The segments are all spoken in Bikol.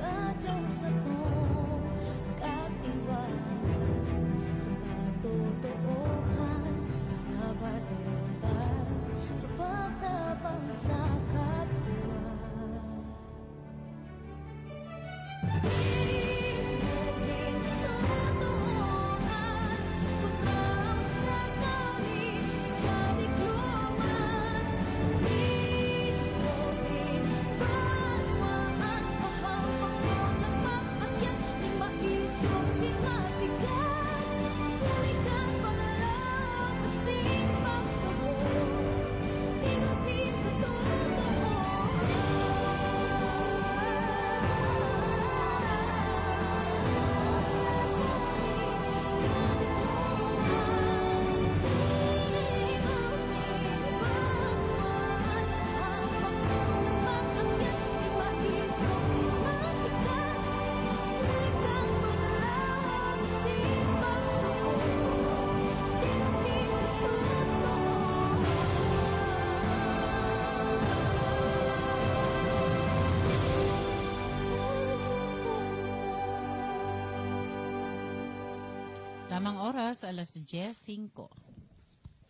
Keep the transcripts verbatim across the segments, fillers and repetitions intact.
Sa Diyos satong katiwala, sa katotoohan, sa bareta, sa pagtabang sa kapwa. Tamang oras, alas dyes singko.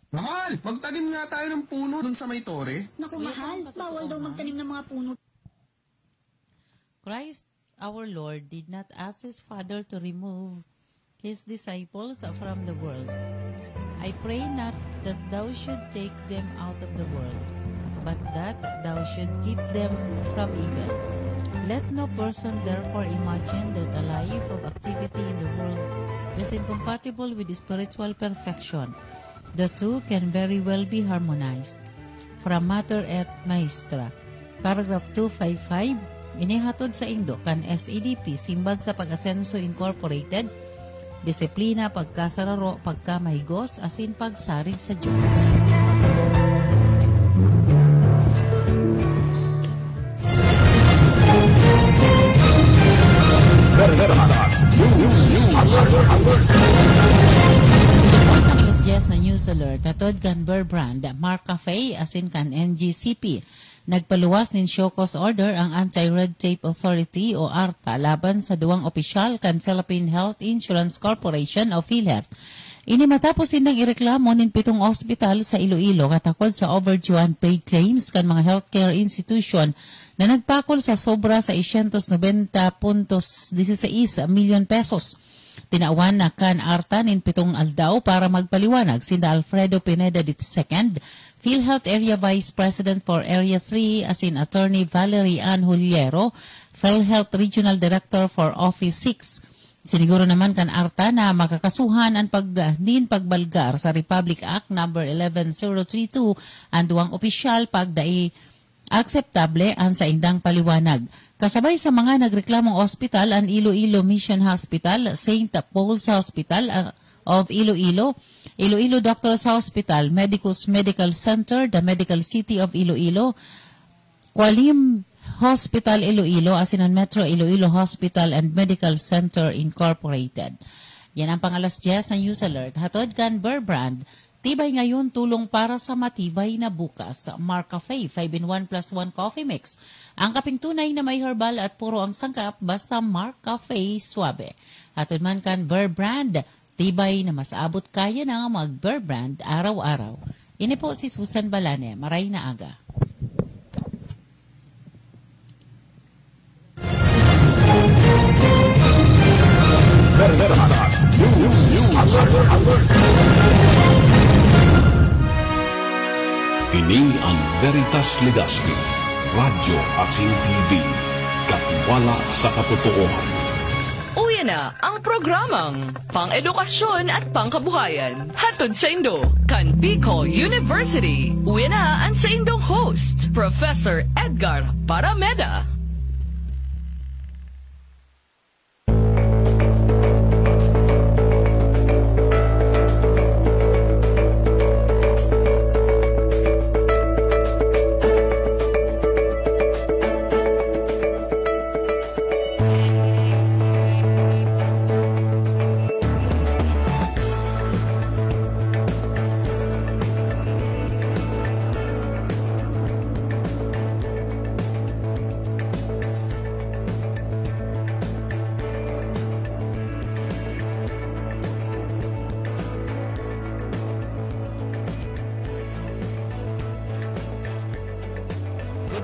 Mahal, magtanim nga tayo ng puno dun sa may tore. Naku, mahal, bawal daw magtanim ng mga puno. Christ our Lord did not ask his Father to remove his disciples from the world. I pray not that thou should take them out of the world, but that thou should keep them from evil. Let no person therefore imagine that a life of activity in the world is incompatible with spiritual perfection. The two can very well be harmonized. From Mater et Maestra, paragraph two five five, inihatod saindo kan S E D P, Simbag sa Pag-asenso Incorporated, disiplina, pagkasararo, pagkamahigos, asin pagsarig sa Dios. Verdaderas News Alert. Ang alas dyes na News Alert, hatod kan Bear Brand, Mark Cafe, asin kan N G C P. Nagpaluwas nin show cause order ang Anti-Red Tape Authority o ARTA laban sa duwang opisyal kan Philippine Health Insurance Corporation o PhilHealth. Ini matapos sindang ireklamo nin pitong ospital sa Iloilo katakod sa overdue unpaid claims kan mga healthcare institution na nagpakol sa sobra sa sesenta punto dieciséis milyon pesos. Tinawan na kan ARTA nin pitong aldaw para magpaliwanag sinda Alfredo Pineda the second, PhilHealth Area Vice President for Area three, asin Attorney Valerie Ann Hullero, PhilHealth Regional Director for Office six. Siniguro naman kan ARTA na makakasuhan an pag-, nin pagbalgar sa Republic Act Number eleven zero three two an duwang opisyal pag dai akseptable an saindang paliwanag. Kasabay sa mga nagreklamong ospital, an Iloilo Mission Hospital, Saint Paul's Hospital, ah, of Iloilo, Iloilo Doctors Hospital, Medicus Medical Center, The Medical City of Iloilo, Qualim Hospital Iloilo, asin an Metro Iloilo Hospital and Medical Center Incorporated. Yan ang pangalas dyes na news alert. Hatod kan Bear Brand, tibay ngayon, tulong para sa matibay na bukas. Mark Cafe, five-in-one plus one coffee mix. Ang kaping tunay na may herbal at puro ang sangkap, basta Mark Cafe, suabe. Hatod man kan Bear Brand, tibay na mas abot kaya na mag-Bear Brand araw-araw. Ini po si Susan Balane. Maray na aga. Verdaderas News Alert. Ini ang Veritas Legazpi, Radyo asin T V. Katiwala sa katotohanan. Uya na ang programang pang-edukasyon at pangkabuhayan. Hatod saindo kan Bicol University. Uya na an saindong host, Professor Edgar Parameda.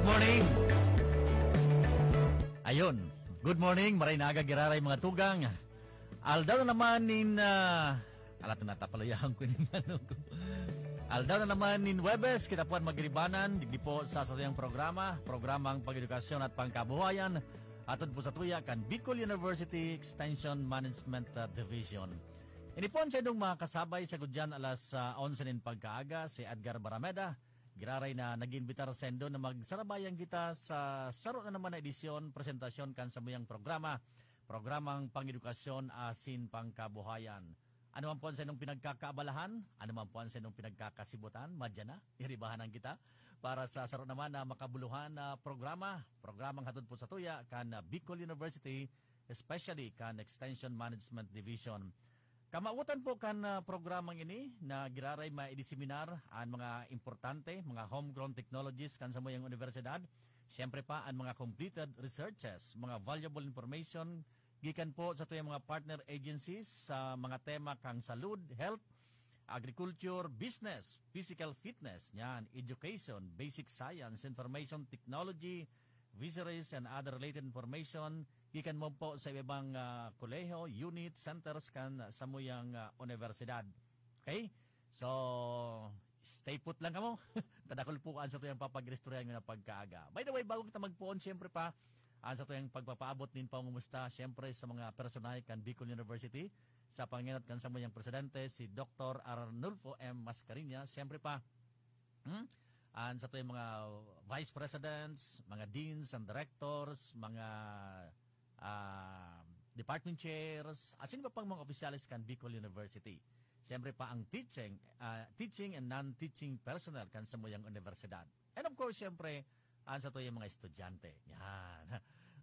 Morning. Ayun. Good morning, maray na aga, giraray, mga tugang. Aldaw na naman nin, ah, ala, ito na, tapaluyahan ko nin ano ko. Aldaw na naman nin Huwebes, kita po an magiribanan, digdi po sa satuyang programa, programang Pag-edukasyon at Pangkabuhayan, atod po sa tuya kan Bicol University Extension Management, ah, Division. Ini po an saindong makakasabay sa gudyan alas, ah, onse nin pagkaaga, si Edgar Barameda, giraray na nag-iimbitar saindo na magsarabayan kita sa saro na naman na edisyon, presentasyon kan samuyang programa, programang Pangedukasyon asin Pangkabuhayan. Ano man po an saindong pinagkakaabalahan, ano man po an saindong pinagkakasibutan, madya na, iribahanan kita para sa saro naman na makabuluhan na programa, programang hatod po sa tuya kan, ah, Bicol University, especially kan Extension Management Division. Kamawotan po kan, ah, programang ini na giraray maidiseminar an mga importante, mga homegrown technologies kan samuyang universidad. Siyempre pa, an mga completed researches, mga valuable information gikan po sa tuyang mga partner agencies sa mga tema kan salud, health, agriculture, business, physical fitness, yan, education, basic science, information technology, fisheries, and other related information gikan mo po sa ibang, ah, kolehiyo, unit, centers kan samuyang, ah, universidad. Okay? So, stay put lang kamo. Tadakol po an satuyang papag-istoryahan na pagkaaga. By the way, bago kita magpoon, siyempre pa, an satuyang pagpapaabot nin pangumusta, siyempre sa mga personahe kan Bicol University, sa pangenot kan samuyang presidente, si Doktor Arnulfo M. Mascareñas, siyempre pa, hmm? An satuyang mga vice presidents, mga deans and directors, mga, ah, department chairs, asin iba pang mga opisyales kan Bicol University. Siyempre pa ang teaching, ah, teaching and non-teaching personnel kan samuyang universidad. And of course, siyempre, an satuyang mga estudyante. Yan.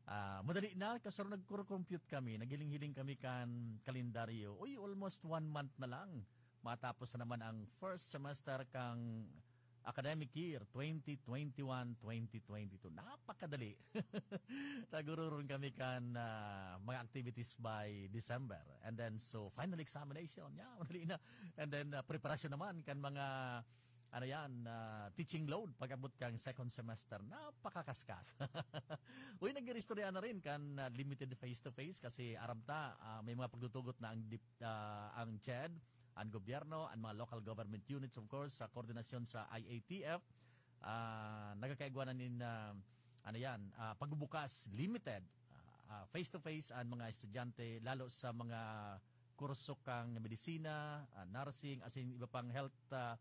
Ah, madali na, kasaro nagko-compute kami, naghiling-hiling kami kan kalendaryo. Uy, almost one month na lang. Matapos na naman ang first semester kang academic year twenty twenty-one, twenty twenty-two. Napakadali. Nagururon kami kan, ah, mga activities by December. And then, so, final examination. Yeah, madali na. And then, ah, preparasyon naman kan mga, ano yan, ah, teaching load pag-abot kang second semester. Napakakaskas. Uy, nag-iristorya na rin kan, ah, limited face-to-face kasi aram ta, ah, may mga pagtutugot na ang dip-, ah, ang CHED, an gobyerno, an mga local government units, of course, sa koordinasyon sa I A T F, ah, nagkakaigwa na nin, ah, ano yan, ah, pagbubukas, limited, ah, ah, face-to-face an mga estudyante, lalo sa mga kurso kang medisina, ah, nursing, asin iba pang health, ah,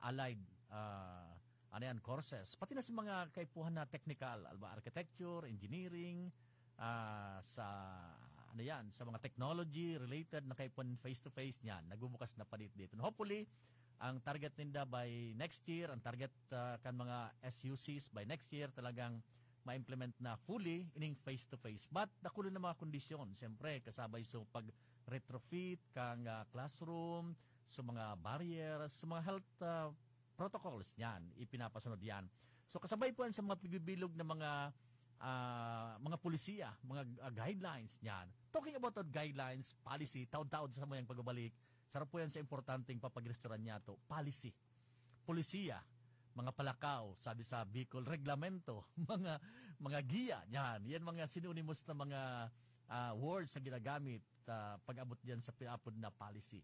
allied, ah, ano yan, courses. Pati na sa mga kaipuhan na technical, alba architecture, engineering, ah, sa, ano yan, sa mga technology related na kaipuhan face-to-face niyan, nagbubukas na pa dito. Hopefully, ang target ninda by next year, ang target, ah, kan mga S U Cs by next year, talagang ma-implement na fully ining face-to-face. But dakul na mga kondisyon, siyempre, kasabay sa pag-retrofit, kang, ah, classroom, sa mga barriers, sa mga health, ah, protocols niyan, ipinapasunod yan. So, kasabay po yan sa mga pigbibilog na mga, ah, mga polisiya, mga, ah, guidelines niyan. Talking about the guidelines, policy, taod-taod sa mayang pagbabalik, sarap po yan sa importanteng papagristoran niya to, policy. Polisiya, mga palakaw, sabi sa Bicol, reglamento, mga, mga giya, yan. Yan mga synonymous na mga, ah, words na ginagamit, ah, pag-abot diyan sa pinapod na policy.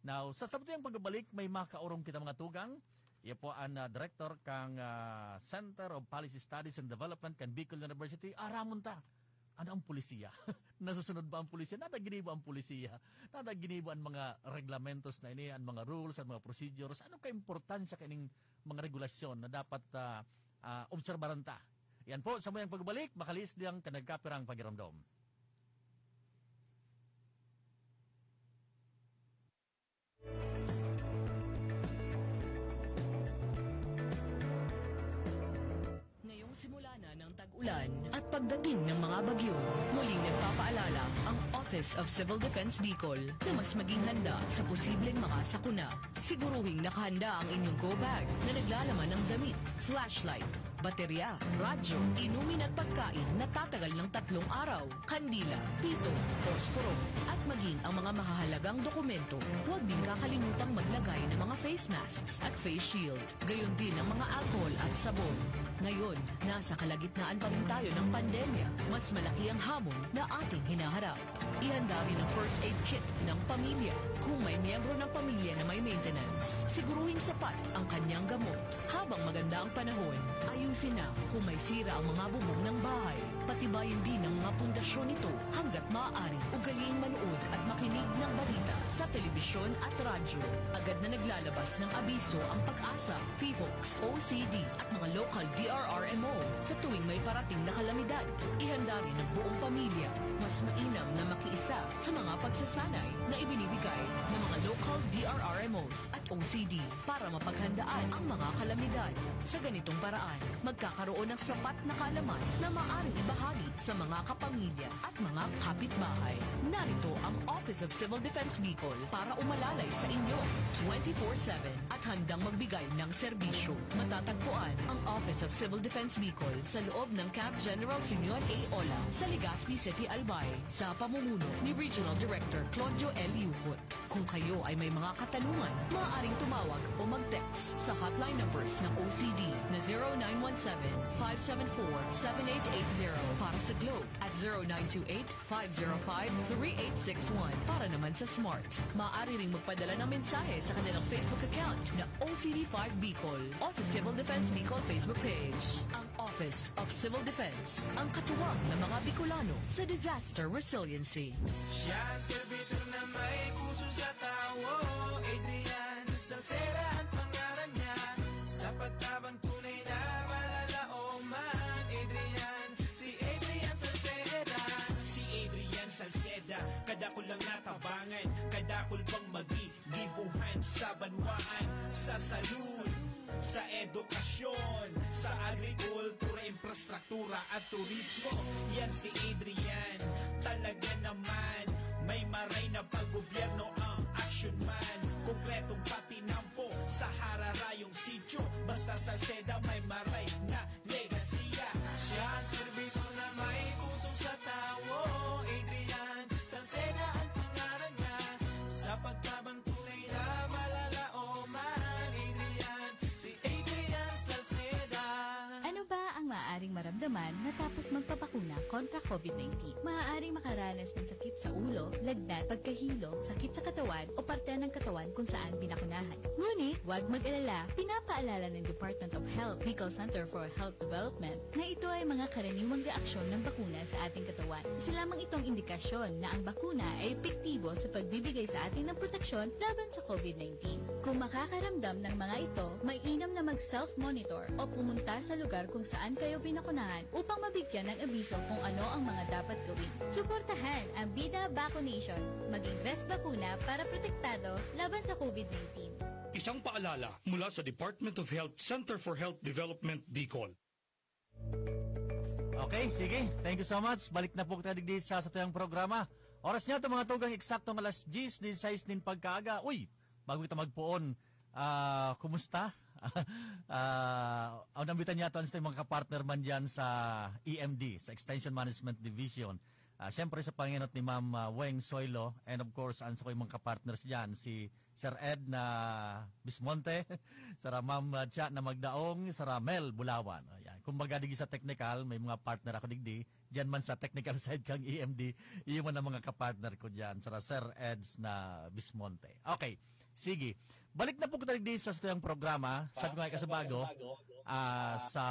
Now, sa sabtong pagbabalik, may makaorong kita mga tugang. Iya po ang, ah, director kang, ah, Center of Policy Studies and Development kan Bicol University. Aramon ta, ano ang polisiya? Nasusunod ba ang polisiya? Nada ginibo ang polisiya? Nada ginibo ang mga reglamentos na ini, ang mga rules, ang mga procedures? Ano kaimportansya kaining mga regulasyon na dapat, ah, ah, obserbaran ta? Yan po, sa mayang pagbalik, makalis diyang kanagkapirang pagiramdom. Ngayong simula na ng tag-ulan at pagdating ng mga bagyo, muling nagpapaalala ang Office of Civil Defense Bicol na mas maging handa sa posibleng mga sakuna. Siguruhing nakahanda ang inyong go bag na naglalaman ng damit, flashlight, baterya, radyo, inumin at pagkain na tatagal ng tatlong araw, kandila, pito, posporo, at maging ang mga mahahalagang dokumento. Huwag din kakalimutang maglagay ng mga face masks at face shield. Gayon din ang mga alcohol at sabon. Ngayon, nasa kalagitnaan pa rin tayo ng pandemya. Mas malaki ang hamon na ating hinaharap. Ihanda rin ang first aid kit ng pamilya. Kung may miyembro ng pamilya na may maintenance, siguruhing sapat ang kanyang gamot. Habang maganda ang panahon, ayusin na kung may sira ang mga bubong ng bahay. Patibayin din ang mga pundasyon nito hanggat maaari. Ugaliing manood at makinig ng balita sa telebisyon at radyo. Agad na naglalabas ng abiso ang PAGASA, PHIVOLCS, O C D at mga local D R R M O sa tuwing may parating na kalamidad. Ihanda rin ang buong pamilya. Mas mainam na makiisa sa mga pagsasanay na ibinibigay ng mga local D R R M Os at O C D para mapaghandaan ang mga kalamidad. Sa ganitong paraan, magkakaroon ng sapat na kaalaman na maaaring ibahagi sa mga kapamilya at mga kapitbahay. Narito ang Office of Civil Defense Bicol para umalalay sa inyo twenty-four seven at handang magbigay ng serbisyo. Matatagpuan ang Office of Civil Defense Bicol sa loob ng Camp General Simeon A. Ola sa Legazpi City, Albay, sa pamumuno ni Regional Director Claudio L. Yuhot. Kung kayo ay may mga katanungan, maaaring tumawag o mag-text sa hotline numbers ng O C D na zero nine one seven, five seven four, seven eight eight zero para sa Globe at zero nine two eight, five zero five, three eight six one para naman sa Smart. Maaari ring magpadala ng mensahe sa kanilang Facebook account na O C D five Bicol o sa Civil Defense Bicol Facebook page. Ang Office of Civil Defense, ang katuwang ng mga Bicolano sa disaster resiliency. Siya ang servidor na may puso sa tawo, Adrian Salceda ang pangalan niya. Sa pagtabang tunay na malalaoman, Adrian, si Adrian Salceda. Si Adrian Salceda, kadakul lang natabangan, kadakul pang magigibuhan sa banwaan, sa salud, sa edukasyon, sa agrikultura, infrastruktura at turismo. Yan si Adrian, talaga naman, may maray na paggobyerno ang action man. Konkretong patinampo sa hararayong sityo, basta Salceda may maray na legasiya. Siya ang servidor na may puso sa tawo, Adrian Salceda ang pangalan niya. Sa pagtabang tunay na malalaoman, Adrian, si Adrian Salceda. Ano ba ang maaaring maramdaman matapos magpabakuna kontra COVID nineteen? Maaaring makaranas ng sakit sa ulo, lagnat, pagkahilo, sakit sa katawan o parte ng katawan kung saan binakunahan. Ngunit, huwag mag-alala, pinapaalala ng Department of Health, Bicol Center for Health Development, na ito ay mga karaniwang reaksyon ng bakuna sa ating katawan. Isa lamang itong indikasyon na ang bakuna ay epektibo sa pagbibigay sa atin ng proteksyon laban sa COVID nineteen. Kung makakaramdam ng mga ito, mainam na mag-self-monitor o pumunta sa lugar kung saan kayo binakunahan upang mabigyan ng abiso kung ano ang mga dapat gawin. Suportahan ang Bida Vaccination. Maging Res Bakuna para protektado laban sa COVID nineteen. Isang paalala mula sa Department of Health, Center for Health Development, Bicol. Okay, sige. Thank you so much. Balik na po kita digdi sa satuyang programa. Oras niya ito, mga tugang, eksaktong alas diyes, diyesisais nin pagkaaga. Uy, bago kita magpoon, ah, kumusta? Ah, ang nambitan niya ito, ang mga kapartner man dyan sa E M D, sa Extension Management Division. Ah, siyempre sa pangenot ni Ma'am, ah, Weng Soylo, and of course, ang sa mga kapartners dyan, si Sir Ed na Bismonte, sara Ma'am, ah, Cha na Magdaong, sara Mel Bulawan. Ayan. Kumbaga, digdi sa technical, may mga partner ako digdi. Diyan man sa technical side kang E M D, iyon man ang mga kapartner ko diyan, sara Sir Eds na Bismonte. Okay, sige. Balik na po kita digdi sa satuyang programa. Sa mga kasabago, ah, sa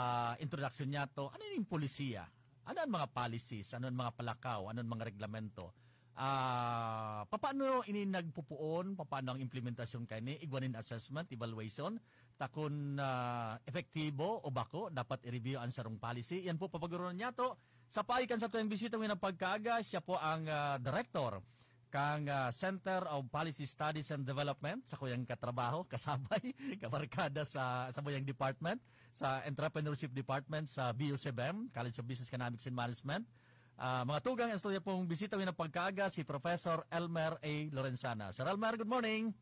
introduction niya to, ano yung polisiya? Ano ang mga policies? Ano ang mga palakaw? Ano ang mga reglamento? Ah, papaano ini nagpupuon? Papaano ang implementasyon kaini? Igwa nin assessment, evaluation, ta kun, ah, epektibo o bako, dapat i-review ang sarong policy. Yan po, papagurungan niya to. Sa paagi kan satuyang bisita, ngayong pagkaaga, siya po ang, ah, director kang, ah, Center of Policy Studies and Development, sa kuyang katrabaho, kasabay, kabarkada sa, sa muyang department, sa Entrepreneurship Department sa B U C B M, College of Business Economics and Management. Ah, mga tugang, ang studio pong bisita ngayong pagkaaga, si Professor Elmer A. Lorenzana. Sir Elmer, good morning.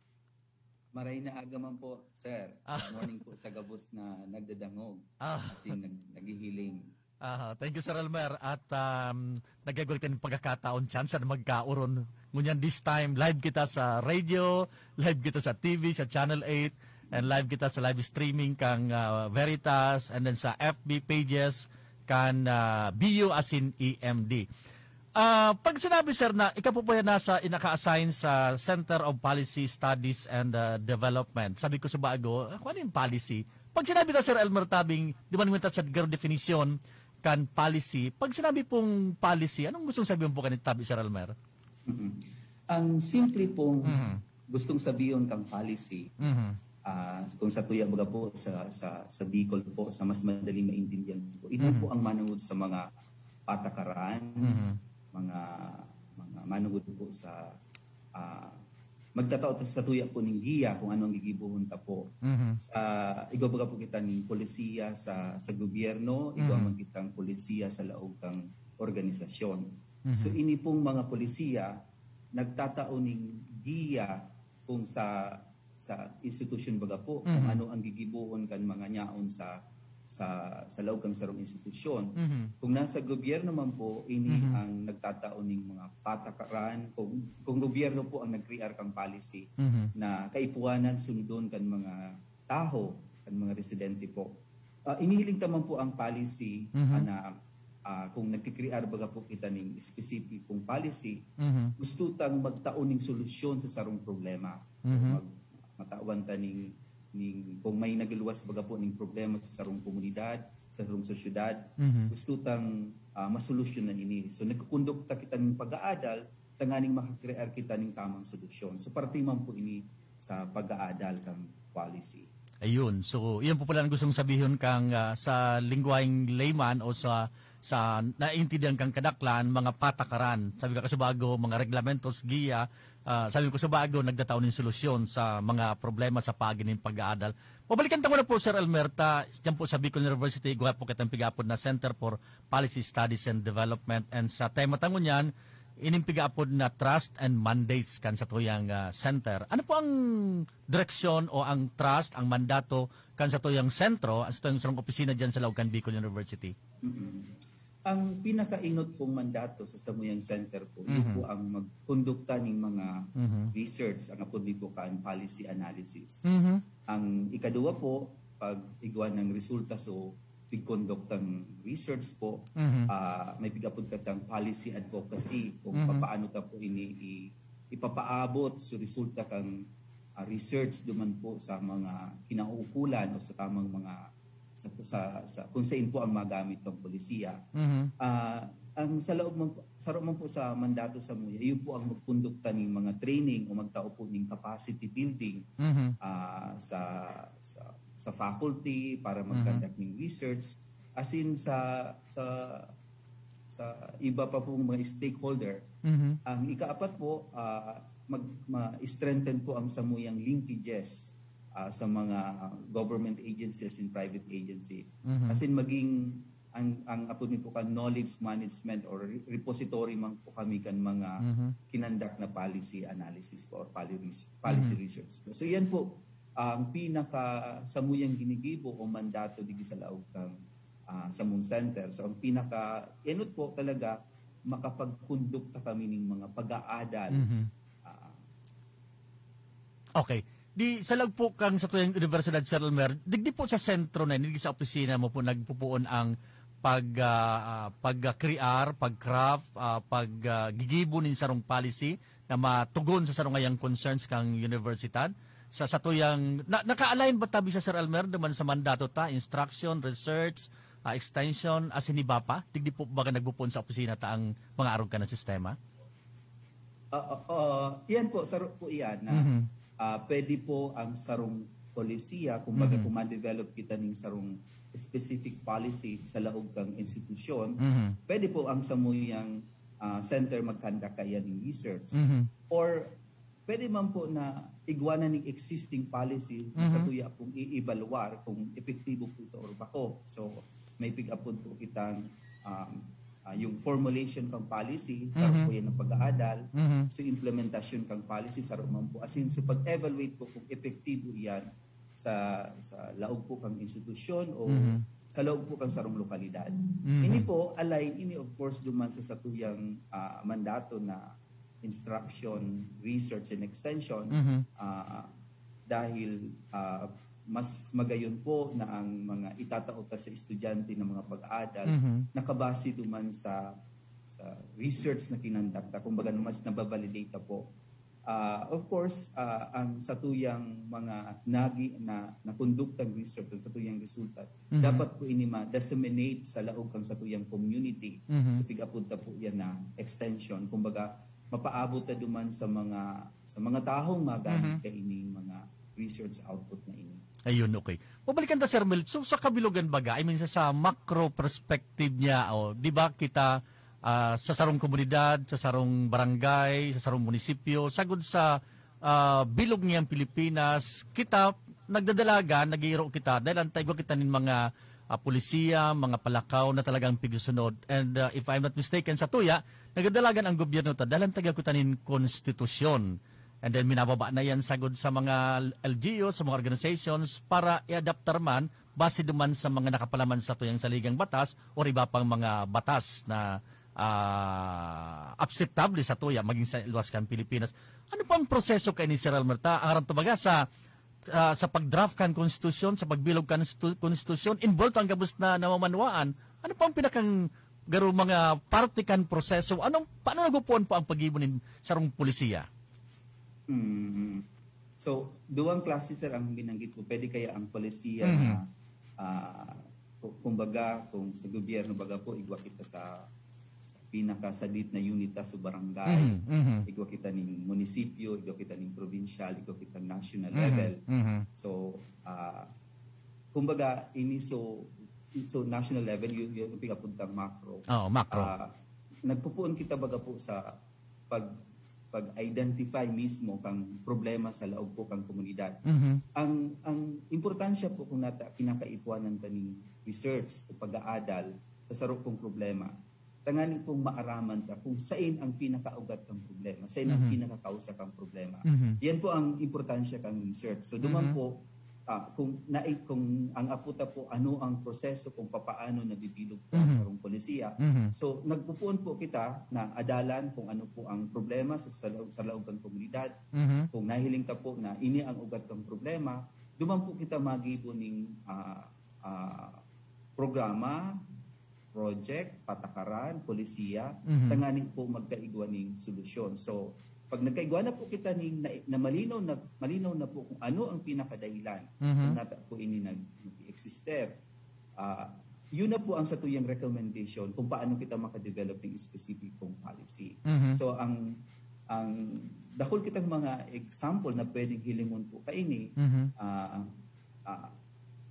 Maray na aga man po, sir. Ah. Good morning po sa gabos na nagdadangog. Ah. As in, nag-, naghihiling. Aha, thank you, Sir Elmer. At, um, nagagol kan pagkakataon, chance na magkaoron. Ngunyan this time, live kita sa radio, live kita sa T V, sa Channel eight. And live kita sa live streaming kang, ah, Veritas and then sa F B pages kan, ah, B U asin E M D. Ah, pag sinabi, sir, na ikaw po po yan nasa, inaka-assign sa Center of Policy Studies and, ah, Development, sabi ko sa bago, "Ah, kung ano yung policy?" Pag sinabi ka, Sir Elmer, tabing, di man mo sa garo definisyon kan policy, pag sinabi pong policy, anong gustong sabihin po kanito, tabi, Sir Elmer? Mhm. Ang simple pong Mhm. gustong sabihin kang policy, Mhm. ah, kung sa tuya baga po sa, sa, sa Bicol po, sa mas madaling maintindihan po, ito Mhm. po ang manungod sa mga patakaran, Mhm. mga mga manungod po sa ah, magtatao ta sa tuya po ning giya kung ano ang gigibohon ta po. Mhm. Sa igwa baga po kita ning polisiya sa sa gobyerno, igwa Mhm. man kitang polisiya sa laog kang organisasyon. Mhm. So ini pong mga polisiya nagtatao ning giya kung sa sa institusyon baga po kung Mhm. ano ang gigibohon kan mga nyaon sa sa sa laog kang sarong institusyon. Mhm. Kung nasa gobyerno man po, ini Mhm. ang nagtatao ning mga patakaran. Kung, kung gobyerno po ang nag-create kang policy Mhm. na kaipuhanan sunodon kan mga taho, kan mga residente po. Ah, inihiling ta man po ang policy Mhm. na ah, kung nagkikrear baga po kita ning espesipikong policy, Mhm. gusto tang magtao ning solusyon sa sarong problema. Mhm. Mag, matawan ta ning, ning, kung may nagluwas baga po ning problema sa sarong komunidad, sa sarong sosyedad, Mhm. gusto tang ah, masolusyonan ini. So nagkukondukta kita ning pag-aadal tanganing makakrear kita ning tamang solusyon. So parte man po ini sa pag-aadal kang policy. Ayun. So, iyan po pala ang gustong sabihon kang, ah, sa lengguwaheng layman o sa, sa naintindihan kang kadaklan, mga patakaran. Sabi ka, kasubago, mga reglamentos, giya, ah, sabi ko, subago, nagtatao nin solusyon sa mga problema sa paagi nin pag-aadal. Mabalikan ta muna po, Sir Elmer, ta, diyan po sa Bicol University, igwa po kitang pig-aapod na Center for Policy Studies and Development. And sa tema ta ngunyan, ining pig-aapod na trust and mandates kan satuyang, ah, center. Ano po ang direksyon o ang trust, ang mandato kan satuyang sentro, ang satuyang sarong opisina diyan sa laog kan Bicol University? Mm-mm. Ang pinakainot pong mandato sa samuyang center po, yun Mhm. po ang magkondukta ning mga Mhm. research, ang apod mi po kan policy analysis. Mhm. Ang ikaduwa po, pag igwa ng resulta, so pigkondukta ng research po, Mhm. ah, may pig-apod katang policy advocacy kung Mhm. papaano ta po ini i, ipapaabot so resulta kang ah, research duman po sa mga kinauukulan o sa tamang mga sa, sa, sa kung saan po ang magamit ng polisiya. Mhm. Ah, ang sa laog man po, saro man po sa mandato sa muya, yun po ang magkondukta ng mga training o magtao po ng capacity building Mhm. ah, sa, sa sa faculty para mag-conduct ng research, as in sa sa sa iba pa pong mga stakeholder. Mhm. Ang ikaapat po, ah, mag ma-strengthen po ang samuyang linkages ah, sa mga government agencies and private agency. Mhm. As in maging ang ang apod mi po kan knowledge management or re- repository man po kami kan mga Mhm. kinandak na policy analysis po or policy policy Mhm. research po. So yan po ang pinaka samuyang ginigibo o mandato digdi sa laog kang ah, samong center. So ang pinaka enot po talaga makapagkondukta kami ning mga pag-aadal. Mhm. Ah, Okay. Di sa laog po kang satuyang Universidad, Sir Elmer, digdi po sa sentro na, digdi sa opisina mo po nagpupuon ang pag ah, ah, pag-crear, pag-craft, ah, pag ah, gigibo nin sarong policy na matugon sa sarong ngayang concerns kang universidad. Sa satuyang na, naka-align ba tabi sa, Sir Elmer, naman sa mandato ta, instruction, research, ah, extension, asin iba pa? Digdi po baga nagpupuon sa opisina ta ang mga arog ka na sistema? Ah, ah, ah, iyan po, saro po iyan na Mhm. ah, pwede po ang sarong polisiya, kumbaga Mhm. kung ma-develop kita ning sarong specific policy sa laog kang institusyon, Mhm. pwede po ang samuyang ah, center mag-conduct kaiyan ng research. Mhm. Or pwede man po na igwa na ning existing policy na Mhm. sa tuya pong i-evaluar kung epektibo po ito or bako. So, may pig-apod po kitang um, ah, yung formulation ng policy, sa Mhm. po yan ang pag-aadal. Mhm. So, implementasyon kang policy, sa man po. As in, so pag-evaluate po kung epektibo yan sa sa laog po kang institusyon o Mhm. sa laog po kang sarong lokalidad. Mhm. Ini po, align ini of course duman sa satuyang ah, mandato na instruction, research, and extension. Mhm. Ah, dahil ah, mas magayon po na ang mga itatao ta sa estudyante na mga pag-aadal Mhm. nakabase duman sa sa research na kinandakta, kumbaga mas nababalidate po. Ah, of course, ah, ang satuyang mga nagi na nakonduktang research, ang satuyang resulta, Mhm. dapat po ini ma-disseminate sa laog kang satuyang community. Mhm. So pig-apod ta po yan na extension. Kumbaga, mapaabot ta duman sa mga sa mga tahong magamit Mhm. kaining mga research output na ini. Ayun, okay. Pabalikan ta, Sir Mel. So, sa kabilugan baga, I mean, sa, sa macro perspective niya, o, di ba kita ah, sa sarong komunidad, sa sarong barangay, sa sarong munisipyo, sagod sa ah, bilog niyang Pilipinas, kita nagdadalagan, nag-iiro kita, dahil ang taigwa kita nin mga ah, polisiya, mga palakaw na talagang pigsusunod. And ah, if I'm not mistaken, sa tuya, nagdadalagan ang gobyerno ta, dahil ang taigwa kita nin konstitusyon. And then minababa na yan sagod sa mga L G U, sa mga organizations para i-adaptar man base duman sa mga nakapalaman sa tuyang saligang batas o iba pang mga batas na ah, akseptable sa tuya maging sa luwas kan Pilipinas. Ano po ang proseso kay ni Sir Almerta? Ang aram to baga sa ah, sa pag-draft kan konstitusyon, sa pagbilog kan stu- konstitusyon, involved ang gabos na namamanwaan. Ano po ang pinakang garo mga parte kan proseso? Anong paano nagupuan po ang paggibo nin sarong polisiya? Mm. So, duwang klase, sir, ang binanggit ko. Pwede kaya ang polisiya Mhm. na, ah, ku- kumbaga, kung sa gobyerno, baga po, igwa kita sa, sa pinakasadit na unit ta sa barangay, Mhm, mhm. igwa kita ning munisipyo, igwa kita ning provincial, igwa kita national Mhm, level. mhm. So, ah, kumbaga, ini so, so national level, yun, yun yung pinapunta macro. Oo, macro. Ah, nagpupuon kita baga po sa pag pag-identify mismo kang problema sa laog po kang komunidad. Mhm. Ang ang importansya po kung nata kinakaipuanan ta ning research o pag-aadal sa saro pong problema, tangani pong maaraman ta kung sain ang pinakaugat kang problema, sain ang Mhm. pinakakausa kang problema. Mhm. Yan po ang importansya kang research. So, duman Mhm. po, ah, kung nai kung ang apo ta po, ano ang proseso kung papaano nabibilog po ang Mhm. sarong polisiya. Mhm. So, nagpupuon po kita na adalan kung ano po ang problema sa, sa, laog, sa laog kang komunidad. Mhm. Kung nahiling ta po na ini ang ugat kang problema, duman po kita magibo ning ah, ah, programa, project, patakaran, polisiya, Mhm. tangani po magkaigwa ning solusyon. So, pag nagkaigwa na po kita ning na, na malinaw na malinaw na po kung ano ang pinakadahilan Mhm. kung nata po ini nag nag-exister. Ah, yun na po ang satuyang recommendation kung paano kita makadevelop ng specific kong policy. Mhm. So ang ang dakul kitang mga example na pwedeng hilingon po kaini, Mhm. ah, ah,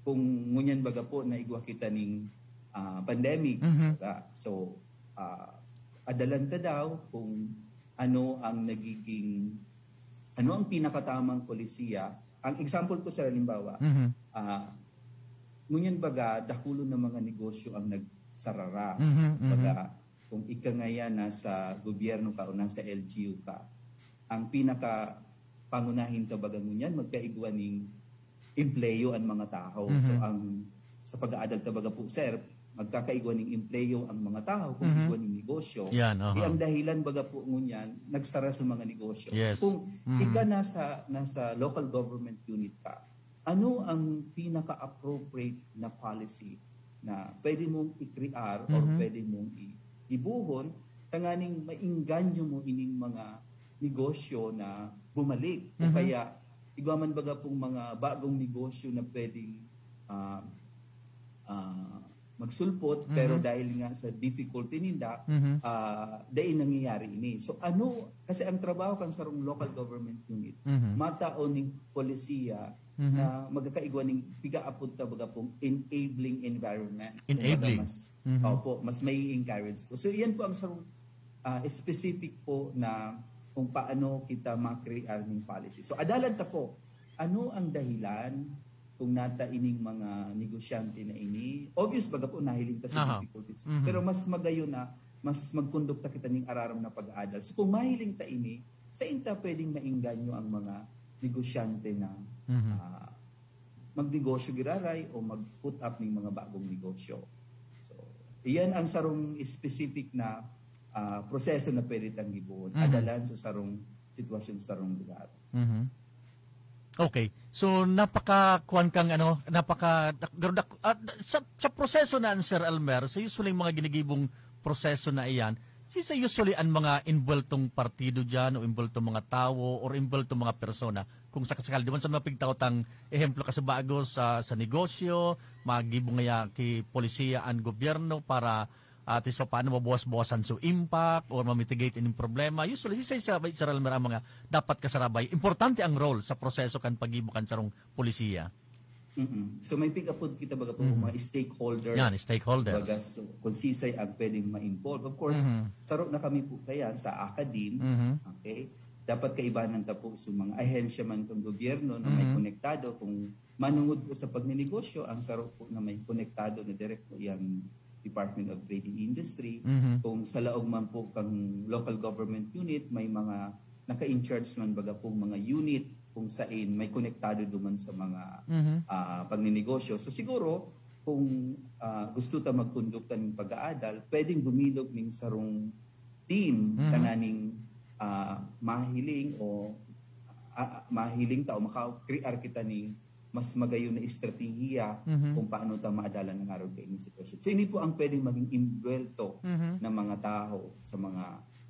kung ngunyan baga po na igwa kita ning ah, pandemic, Mhm. baga. So ah, adalan ta daw kung ano ang nagiging ano ang pinakatamang polisiya. Ang example ko, sir, halimbawa, Mhm. ah, ngunyan baga, dakulon na mga negosyo ang nagsarara. Mhm, mhm. Baga, kung ika ngayon nasa gobyerno ka o nasa L G U ka, ang pinaka pangunahin ka baga ngunyan, magkaigwa ning empleyo ang mga tao. So, Mhm. ang sa pag-aadal ta baga po, sir, magkakaigwa ning empleyo ang mga tao kung Mhm. igwa ning negosyo. Yan, aha. Di ang dahilan baga po ngunyan, nagsara sa mga negosyo. Yes. Kung Mhm. ika nasa, nasa local government unit ka, ano ang pinaka-appropriate na policy na pwede mong i-create or Mhm. pwede mong i- ibuhon, tanganing maingganyo mo ining mga negosyo na bumalik. O Mhm. kaya, igwa man baga pong mga bagong negosyo na pwedeng ah, ah, magsulpot, pero Mhm. dahil nga sa difficulty ninda, Mhm. ah, dahil nangyayari ini. So ano, kasi ang trabaho kang sarong local government unit, Mhm. matao ning polisiya Mhm. na magkakaigwa ning pigaapod ta baga pong enabling environment. Enabling. Kumbaga mas, Mhm. opo, mas may encourage po. So iyan po ang sarong ah, specific po na kung paano kita ma-create ning policy. So adalan ta po, ano ang dahilan kung nata ining mga negosyante na ini? Obvious baga po nahiling ta sa Aha. difficulties. Mhm. Pero mas magayon na mas magkondukta kita ning araram na pag-aadal. So kung mahiling ta ini, sain ta pwedeng maingganyo ang mga negosyante na Mhm. ah, magnegosyo giraray o mag-put up ning mga bagong negosyo. So, iyan ang sarong specific na ah, proseso na pwede tang gibohon. Mhm. Adalan sa sarong sitwasyon sa sarong lugar. Mhm. Okay. So, napaka-, kuwan kang ano, napaka-, dak-, dak-, ah, sa, sa proseso na, Sir Elmer, sa usually mga ginigibong proseso na iyan, si, sa usually ang mga involved tong partido dyan o involved tong mga tawo or involved tong mga persona, kung sakasakali, di man sa mga pigtaw tang ehemplo ka sa bago sa, sa negosyo, magibo ngaya ki polisiya ang gobyerno para at least paano mabawas-bawasan so impact or mamitigate ining problema. Usually, si Sir, Sir Elmer ang mga dapat kasarabay. Importante ang role sa proseso kan paggibo kan sarong polisiya. Mm-mm. So may pick-up po kita baga po Mhm. mga stakeholders. Yan, stakeholders. Baga, so, kung sisay ang pwedeng ma-involve. Of course, Mhm. saro na kami po kaya sa academe. Mhm. Okay? Dapat kaibanan ta po sa mga ahensya man kang gobyerno na may Mhm. konektado. Kung manungod po sa pagninegosyo, ang saro po na may konektado na direct po yung Department of Trade and Industry. Mhm. Kung sa laog man po kang local government unit, may mga naka-in-charge man baga pong mga unit kung sain may konektado duman sa mga Mhm. ah, pagninegosyo. So siguro, kung ah, gusto ta magkondukta ng pag-aadal, pwedeng gumilog ning sarong team Mhm. tananing ah, mahiling o ah, mahiling ta o maka-create kita ning mas magayon na estratehiya Mhm. kung paano ta maadalan ang araw kaini sitwasyon. So ini po ang pwedeng maging imbuwelto Mhm. ng mga tao sa mga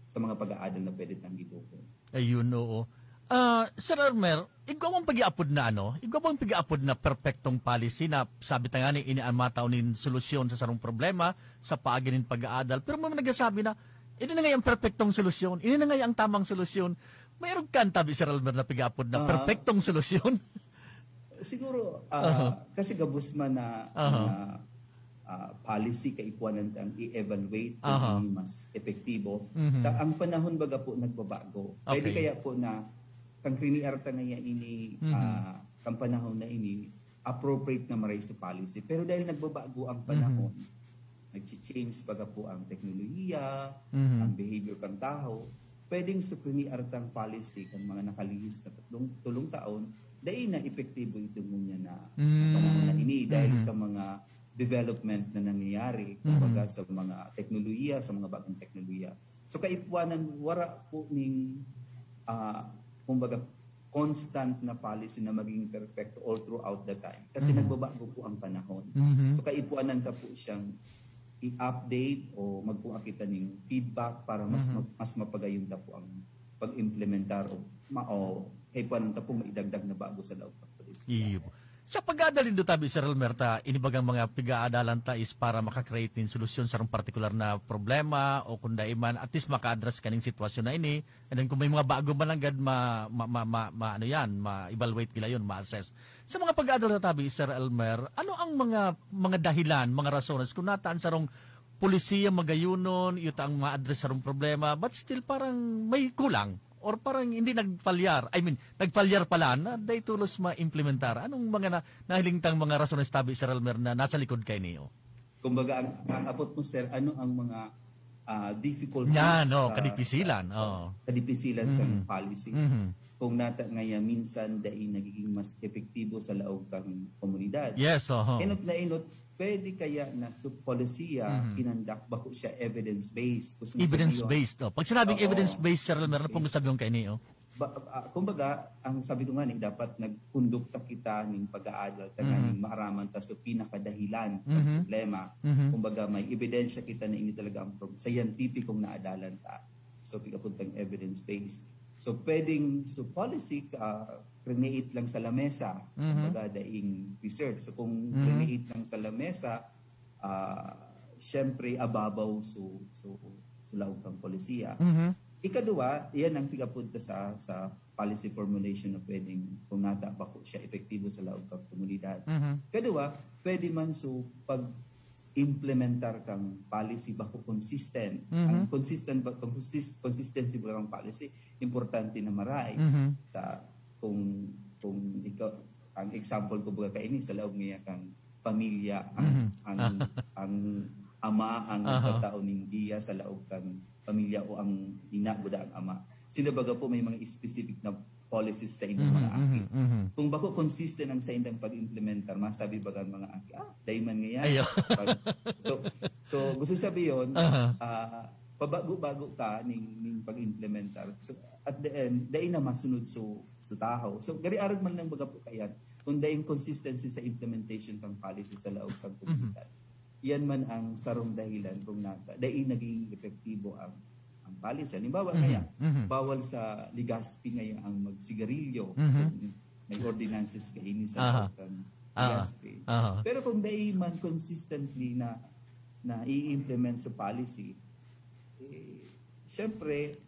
sa mga pag-aadal na pwede tang gidugol. Ayun, oo. Ah, Sir Elmer, igwa mong pag-aapod na ano? Igwa mong pag-aapod na perpektong policy na sabi ta nga ni ini ang matao nin solusyon sa sarong problema sa paagi nin pag-aadal. Pero may nagsasabi na, ini na nga yung perpektong solusyon. Ini na nga yung tamang solusyon. Mayroon ka ang tabi, Sir Elmer, na pag-aapod na Ah. perpektong solusyon. Siguro, ah, Aha. kasi gabos man na, Aha. na ah, policy kaipuanan tang i-evaluate kung Aha. ano mas epektibo. Mhm. Ta ang panahon baga po nagbabago. Pwede Okay. kaya po na kang kriniar ta ngaya ini Mhm. ah, kang panahon na ini appropriate na maray sa policy. Pero dahil nagbabago ang panahon, nag-change baga po ang teknolohiya, Mhm. ang behavior kang tao, pwedeng sa kriniar tang policy kan mga nakalihis na tatlong, tulong taon, dai na epektibo ito ngunyan na Mm. panahon na ini dahil Mhm. sa mga development na nangyayari, Mhm. kumbaga sa mga teknolohiya, sa mga bagong teknolohiya. So kaipuanan, wara po ning, ah, kumbaga, constant na policy na maging perfect all throughout the time. Kasi Mhm. nagbabago po ang panahon. Mhm. So kaipuanan ta po siyang i-update o magkuha kita ning feedback para mas Mhm. mag- mas mapagayon ta po ang pag-implementar o, ma- o kaipuanan ta po maidagdag na bago sa laog ng policy. Iyo. Sa pag-aadal nindo tabi, Sir Elmer, ta, ini bagang mga pag-aadalan ta is para maka-create nin solusyon sa sarong partikular na problema o kung dai man, at least maka-address kaning sitwasyon na ini. And then kung may mga bago man nanggad, ma, ma, ma, ma, ma- ano yan, ma-evaluate nila yun, ma-assess. Sa mga pag-aadal ta tabi, Sir Elmer, ano ang mga mga dahilan, mga rasones kung nataan sarong polisiya magayunon, yuta ang ma-address sarong problema, but still parang may kulang? Or parang hindi nagpalyar, I mean, nagpalyar pala na dai tolos ma-implementar. Anong mga na, nahiling tang mga rasones tabi, Sir Elmer, na nasa likod kaini? Kumbaga, ang, ang abot mo, sir, ano ang mga ah, difficulties Yan, oh, sa- kadipisilan, sa- sa oh. kadipisilan sa Mhm. policy? Mhm. Kung nata ngaya minsan dai nagiging mas epektibo sa laog kang komunidad. Yes, oho. Inot na inot, pwede kaya na sa polisiya, Mhm. kinandak bako siya evidence-based? Gusto mo Evidence-based. Oh. Pag sinabing Oo. evidence-based, Sir Elmer, ano pong Based. sabi yung kaini? Oh? Ba, ah, kumbaga, ang sabi ko nga ni, dapat nagkondukta kita ning pag-aadal ta Mhm. nga ning maaraman ta sa pinakadahilan ng Mhm. problema. Mhm. Kumbaga, may ebidensya kita na ini talaga ang prob- scientificong naadalan ta. So, pick up tang evidence-based. So, pwedeng, so policy, uh, create lang sa lamesa. Mhm. Kumbaga, daing research. So, kung Mhm. create lang sa lamesa, ah, syempre, ababaw so, so, so laog kang polisiya. Mhm. Ikaduha, iyan ang pick up ta sa, sa policy formulation na pwedeng kung nata bako siya epektibo sa laog kang komunidad. Mhm. Kadua, pwede man so pag-implementar kang policy bako consistent. Mhm. Ang consistent ba, consis-, consistency ba kang policy, importante na maray. Mhm. Ta, kung, kung ikaw, ang example ko baga kaini, sa laog niya kang pamilya, ang, Mhm. ang, ang ama, ang Aha. nagtatao ning giya sa laog kang pamilya o ang ina, buda ang ama. Sila baga po may mga specific na policies sa inyong Mhm, mga aki. mhm, mhm. Kung bako consistent ang sa indang pag-implementar, masabi baga ang mga aki, ah, dai man ngaya. Ayo. Pag- so, so, gusto sabi yun, Aha. ah, pabago-bago ka ning, ning pag-implementar. So, at the end, dai na masunod so, so tahaw. So, gari arog man lang baga po kayan, kung dai consistency sa implementation kang policy sa laog kang komunidad. Yan man ang sarong dahilan kung nata, dai naging epektibo ang, ang policy. Halimbawa, kaya, bawal sa Legazpi ngayon ang magsigarilyo. Kung may ordinances kaini sa Aha. laog kang Aha. Legazpi. Aha. Pero kung dai man consistently na, na i-implement sa policy, eh, syempre,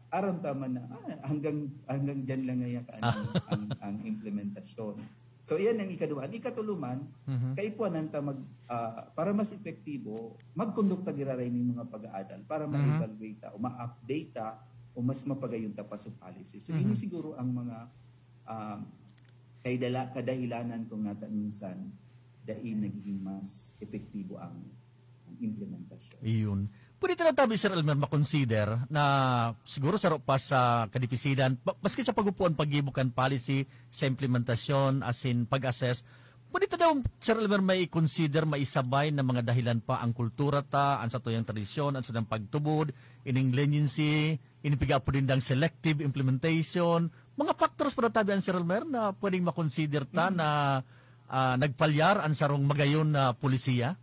aram ta man na, ah, hanggang, hanggang dyan lang ngayon ang, ang, ang implementasyon. So, iyan ang ikaduha. Ang ikatulo man, Mhm. kaipuanan ta mag, ah, para mas epektibo, magkondukta giraray ning mga pag-aadal para Mhm. ma-evaluate ta o ma-update ta o mas mapagayon ta pa sa policy. So, Mhm. ini siguro ang mga, ah, kay dala, kadahilanan kung nata minsan, dai nagiging mas epektibo ang, ang implementasyon. Iyon. Pwede ta natabi, Sir Elmer, makonsider na siguro saro pa sa kadipisilan, pa-, maski sa pag-upuan paggibo kan policy, sa implementasyon, asin pag-assess, pwede ta daw, Sir Elmer, may i-consider, maisabay na mga dahilan pa ang kultura ta, ang satuyang tradisyon, ang satuyang pagtubod, ining leniency, ini pigaapod nindang selective implementation, mga factors pa natabi, Sir Elmer, na pwedeng makonsider ta Mm. na, ah, nagpalyar ang sarong magayon na polisiya?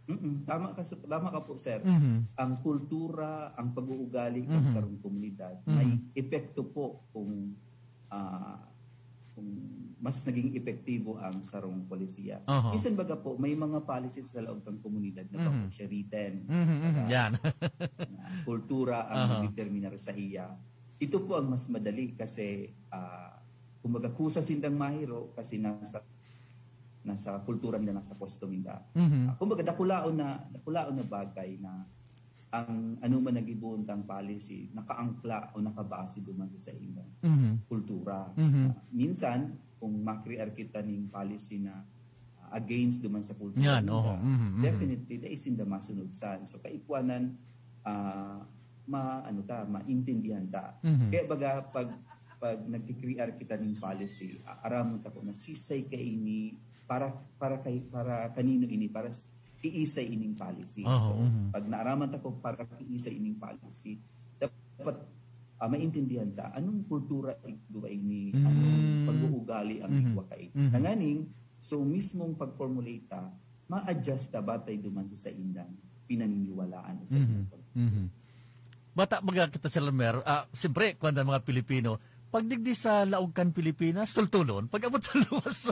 Mm, tama ka sa, tama ka po, sir. Mhm. Ang kultura, ang pag-uugali ng Mhm. sarong komunidad, Mhm. may epekto po kung, ah, kung mas naging epektibo ang sarong polisiya. Aha. Minsan baga po, may mga policies sa loob ng komunidad na Mhm. bako siya written. Mhm, mhm, Baga, yan. na kultura ang Aha. determinar sa iya. Ito po ang mas madali kasi, ah, kumbaga, kusa sindang mahiro kasi nasa, nasa kultura nila, nasa custom nila. Mhm. Ah, kumbaga, dakulaon na, dakulaon na bagay na ang ano man nagibuon tang policy, nakaangkla o nakabase duman sa saindang Mhm. kultura. Mhm. Ah, minsan, kung makrear kita ning policy na, ah, against duman sa kultura Yan, nila, oho. Mhm, mhm. definitely, dai sinda masunod san. So, kaipuanan, ah, ma-, ano ta, maintindihan ta. Mhm. Kaya baga, pag, pag nagki-create kita ning policy, a-, aramon ta ko na sisay kaini, para, para kay, para kanino ini, para s-, kiisay ining policy. Oho, So, mhm. pag naaraman ta ko para kiisay ining policy, dapat, ah, maintindihan ta anong kultura igwa ini, Mm. anong pag-uugali ang Mhm. igwa kaini. Mhm. Tanganing, so mismong pag-formulate ta, ma-adjust ta batay duman sa saindang pinaniniwalaan o sa Mhm. saindang pag- Mhm. Bata baga kita, Sir Elmer, ah, siyempre, kuwan, mga Pilipino, pag digdi sa laog kan Pilipinas, tultulon. Pag abot sa luwas,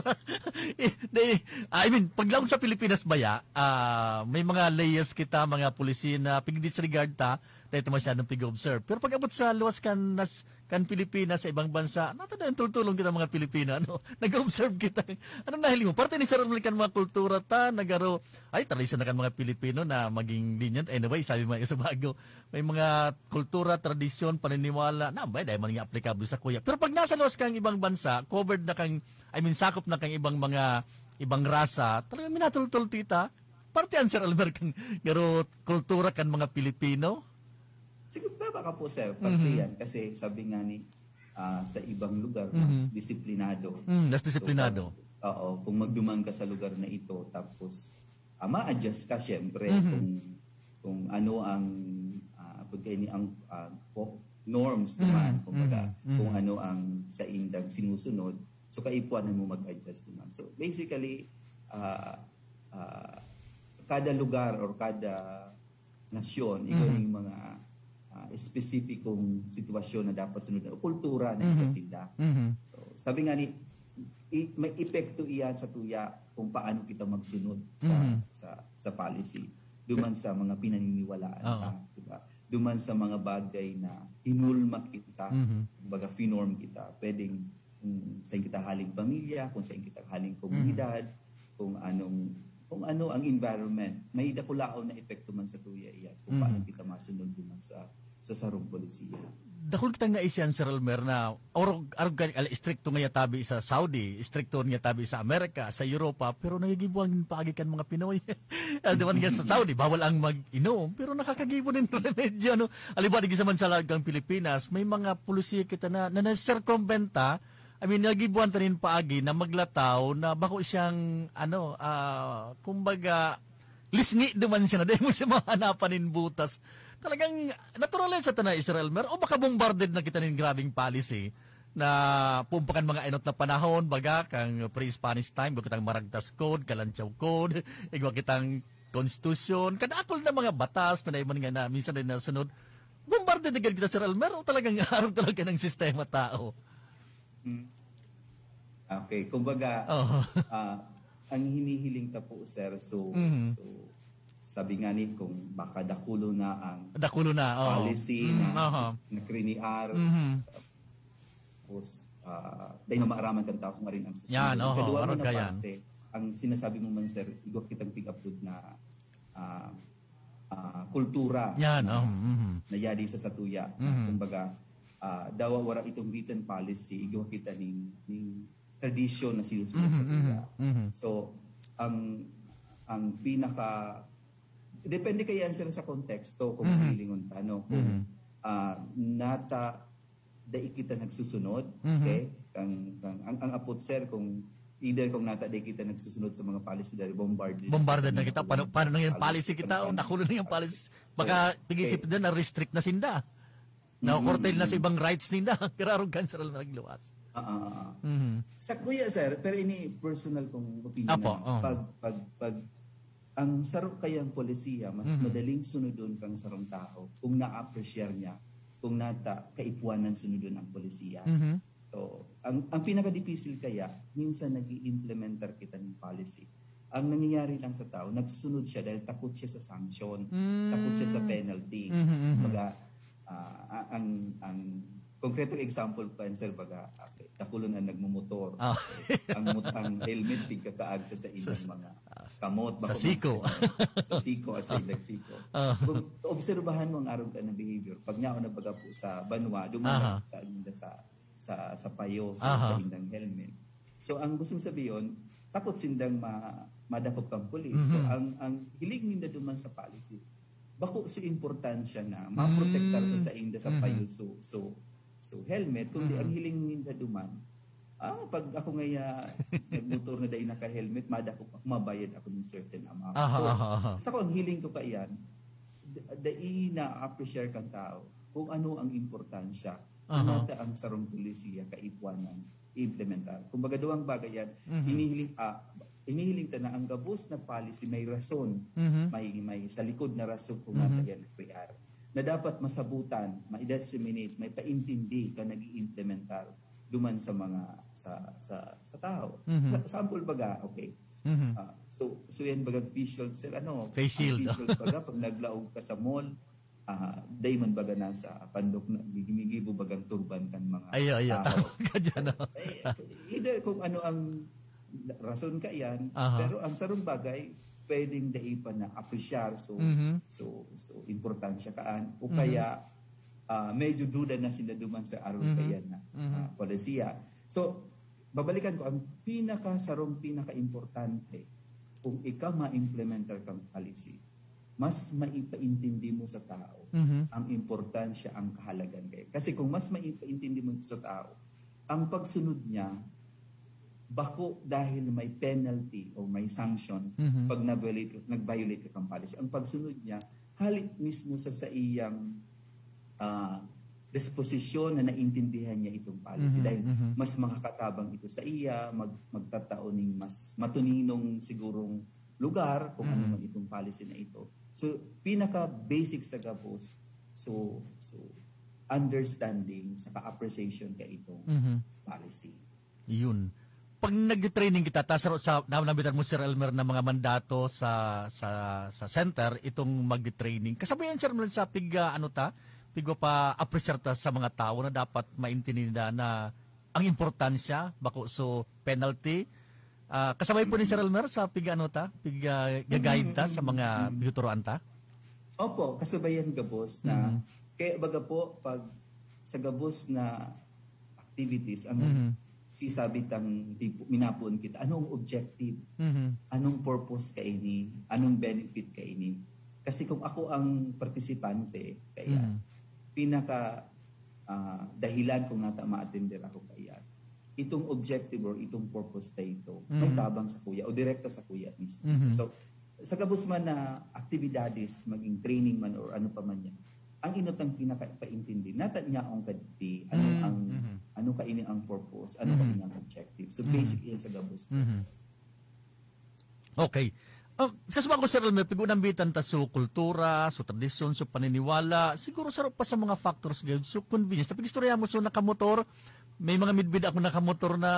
eh, di, I mean, pag laog sa Pilipinas baya, ah, may mga layers kita, mga polisiya na pigdisregard ta, dahil ito masyadong pig-observe. Pero pag abot sa luwas kan, nas, kan Pilipinas, sa ibang bansa, nata na tultulon kita, mga Pilipino, ano, nag-observe kita. Ano nahili mo? Parte ni Sir Elmer kan mga kultura ta, nagaro, ay, tradisyon na kan mga Pilipino na maging lenient. Anyway, sabi mo, sa bago, may mga kultura, tradisyon, paniniwala, na, ba, dahil man nga aplikable sa kuya. Pero pag nasa luwas kang ibang bansa, covered na kang, I mean, sakop na kang ibang mga, ibang rasa, talagang minatultol tita. Parte yan, Sir Elmer, kang garo kultura kan mga Pilipino. Siguro tama ka po, sir. Parte Mhm. yan. Kasi sabi nga ni, ah, sa ibang lugar, mas Mhm. disiplinado. Mm, mas disiplinado. So, pag, oo, kung magduman ka sa lugar na ito, tapos, ah, ma-adjust ka, syempre, Mhm. kung, kung ano ang, ah, pagka ini ang, ah, po, norms Mhm. naman, kumbaga, Mhm. Mhm. kung ano ang sa indang sinusunod, so kaipuanan mo mag-adjust naman. So, basically, ah, ah, kada lugar or kada nasyon, igwa Mhm. ning mga, ah, espesipikong sitwasyon na dapat sunod o kultura na Mhm. igwa sinda. Mhm. So, sabi nga ni, i-, may epekto iyan sa tuya kung paano kita magsunod sa, Mhm. sa, sa policy. Duman sa mga pinaniniwalaan Oo. ta, di ba? Duman sa mga bagay na hinulma kita, Mhm. kumbaga, finorm kita. Pwedeng kung saan kita haling pamilya, kung saan kita haling komunidad, Mhm. kung anong, kung ano ang environment. May dakulaon na epekto man sa tuya iyan kung Mhm. paano kita masunod duman sa, sa sarong polisiya. Dakul kitang naisihan, Sir Elmer, na orog, arog ka, ala, estrikto nga tabi sa Saudi, estrikto nga tabi sa Amerika, sa Europa, pero nagigibuhan paagi kan mga Pinoy. Ah, di ba nga sa Saudi, bawal ang mag-inom, pero nakakagibo nin remedyo, ano? Aliwa, di sa man sa laog kang Pilipinas, may mga polisiya kita na, na na-circumvent ta, I mean, nagibuhan ta nin paagi na maglataw na bako siyang, ano, ah, kumbaga, Lisngi duman siya na, dai mo siya mahanapan nin butas. Talagang natural yan sa tanay, Israel Mer. O baka bombarded na kita nin grabing policy na pumpakan mga enot na panahon, baga, kang pre-Spanish time, igwa kitang Maragtas Code, Kalanchaw Code, igwa kitang konstitusyon, kadakol na mga batas na naiman nga na, minsan na nasunod. Bombarded na gad kita, Sir Elmer, o talagang arog talaga ng sistema tao? Mm. Okay, kumbaga, Oo. ah, ang hinihiling ta po, sir, so, Mhm. so sabi nga ni, kung baka dakulo na ang Dakulo na, oo. policy Mm, na, aha. na kriniar, Mhm. tapos, ah, dahil na maaraman kan tao kung arin ang susunod. Yan, oho, Ikaduwa mo arog na ka yan. parte, ang sinasabi mo man, sir, igwa kitang pig-upload na ah, ah, kultura Yan, na, oh, mhm. na yari sa satuya. Na, Mhm. kumbaga, ah, dawa wara itong written policy, igwa kita ning, ning tradisyon na sinusunod Mhm, sa tuya. mhm, mhm. So, ang ang pinaka depende kay answer sa konteksto kung Mhm. hilingon ta, no? Kung Mhm. ah, nata dai kita nagsusunod, Mhm. okay? Kang, kang, ang, ang apot, sir, kung either kung nata dai kita nagsusunod sa mga policy dahil bombarded Bombarded na kita. Paano, paano na yung policy kita? O, nakulo na yung policy. Baka pag-isip din na restrict na sinda. Na-curtail na sa ibang rights ninda. Pero arog ka, Sir Elmer, nagluwas. Ah, ah, ah. Mhm. Sa kuya, sir, pero ini personal kong opinion Apo, na, oh. pag, pag, pag, ang saro kayang polisiya, mas Mhm. madaling sunodon kang sarong tao kung na-appreciate niya, kung nata kaipuanan sunodon ang polisiya. Mhm. So, ang, ang pinakadipisil kaya, minsan nag-i-implementar kita ng policy. Ang nangyayari lang sa tao, nagsusunod siya dahil takot siya sa sanction, Mm. takot siya sa penalty. Mhm, mhm. Kumbaga, ah, ang, ang konkretong example pa, sir, baga, okay, dakulon ang nagmumotor. Ah. Ang mot-, ang helmet, pigkakaag sa, sa ilang Sa- mga kamot. sa baka siko. mas- sa siko, as in, nagsiko. Ah. So, kung obserbahan mo ang arog ka ng behavior, pag nyaon na baga po sa banwa, Aha. dumalag ka inda sa, sa, sa payo, sa, Aha. sa indang helmet. So, ang gustong sabihin, takot sindang ma, madakop kang pulis. So, Mhm. ang, ang hiling ninda duman sa policy, bako sa importansya na maprotektar sa Mm. sainda sa Mhm. payo, so, so, so helmet, kundi Mhm. ang hiling ninda duman, ah, pag ako ngaya nagmotor na dahil naka-helmet, madakop ako, mabayad ako ng certain amount. Aha, So, aha, aha. sa ko, ang hiling ko pa iyan, da- dai na-appreciate kang tao kung ano ang importansya Aha. nata ang sarong polisiya kaipuanan i-implementar. Kumbaga, duwang bagay yan, Mhm. hinihiling, ah, hinihiling ta na ang gabos na policy may rason, Mhm. may, may sa likod na rason kung Mhm. nata yan nagkrear, na dapat masabutan, ma-disseminate, may paintindi ka nag-i-implementar duman sa mga, sa, sa, sa tao. Mhm. Sa- Sample baga, okay. Mhm. Ah, so, so yan baga visual, sir, ano, Face shield. Ang visual baga, pag naglaog ka sa mall, ah, day man baga nasa pandok na, gigimigibo bagang turban kan mga Ayo, ayo, tao. tawag ka dyan, oh. Eh, either kung ano ang rason ka yan, Aha. pero ang sarong bagay, pwedeng dai pa na-appreciate, so, Mhm. so, so, importansya kaan, o Mhm. kaya, ah, medyo duda na sila duman sa arog Mhm. kaya na, Mhm. ah, polisiya. So, babalikan ko, ang pinaka, sarong pinaka-importante, kung ika ma-implementar kang policy, mas maipaintindi mo sa tao Mhm. ang importansya, ang kahalagan kayo. Kasi kung mas maipaintindi mo sa tao, ang pagsunod niya, bako dahil may penalty o may sanction Mhm. pag nag-violate, nag-violate ka kang policy. Ang pagsunod niya, hali mismo sa, sa iyang, ah, disposisyon na naintindihan niya itong policy. Mhm, Dahil mhm. mas makakatabang ito sa iya, mag, magtatao ning mas matuninong sigurong lugar kung Mhm. ano man itong policy na ito. So, pinaka-basic sa gabos, so, so, understanding saka appreciation ka itong Mhm. policy. Yun. Pag nag-training kita, ta, sa, sa, na, nabitan mo, Sir Elmer, na mga mandato sa, sa, sa center, itong mag-training. Kasabayan, Sir Elmer, sa pig, ah, ano ta, pig pa appreciate ta sa mga tao na dapat maintindihan na ang importansya, bako so penalty. Ah, kasabay po ni Sir Elmer sa pig, ano ta, pig, ah, ga-guide ta sa mga pigtuturoan ta? Opo, kasabayan gabos na, Mhm. kaya baga po, pag sa gabos na activities, ang Mhm. sisabi tang di po, minapuon kita, anong objective? Mhm. Anong purpose ka ini? Anong benefit ka ini? Kasi kung ako ang partisipante, kaya Mhm. pinaka ah, dahilan kung nata ma-attender ako kaya, itong objective or itong purpose na ito, may Mhm. tabang sa kuya o direkta sa kuya mismo. Mhm. So, sa gabos man na aktibidades, maging training man or ano pa man yan, ang inot ang pinakapaintindi, nata niya ang kadti, ano Mm, ang, mhm. ano kaini ang purpose, ano Mhm. kaini ang objective. So, Mhm. basic yan sa gabos. Mhm. Okay. Um, kasi ako, Sir Elmer, pag-unambitan ta so kultura, so tradisyon, so paniniwala, siguro sa pa sa mga factors, gayud, so convenience. Tapos istorya mo, so nakamotor, may mga midbid ako nakamotor na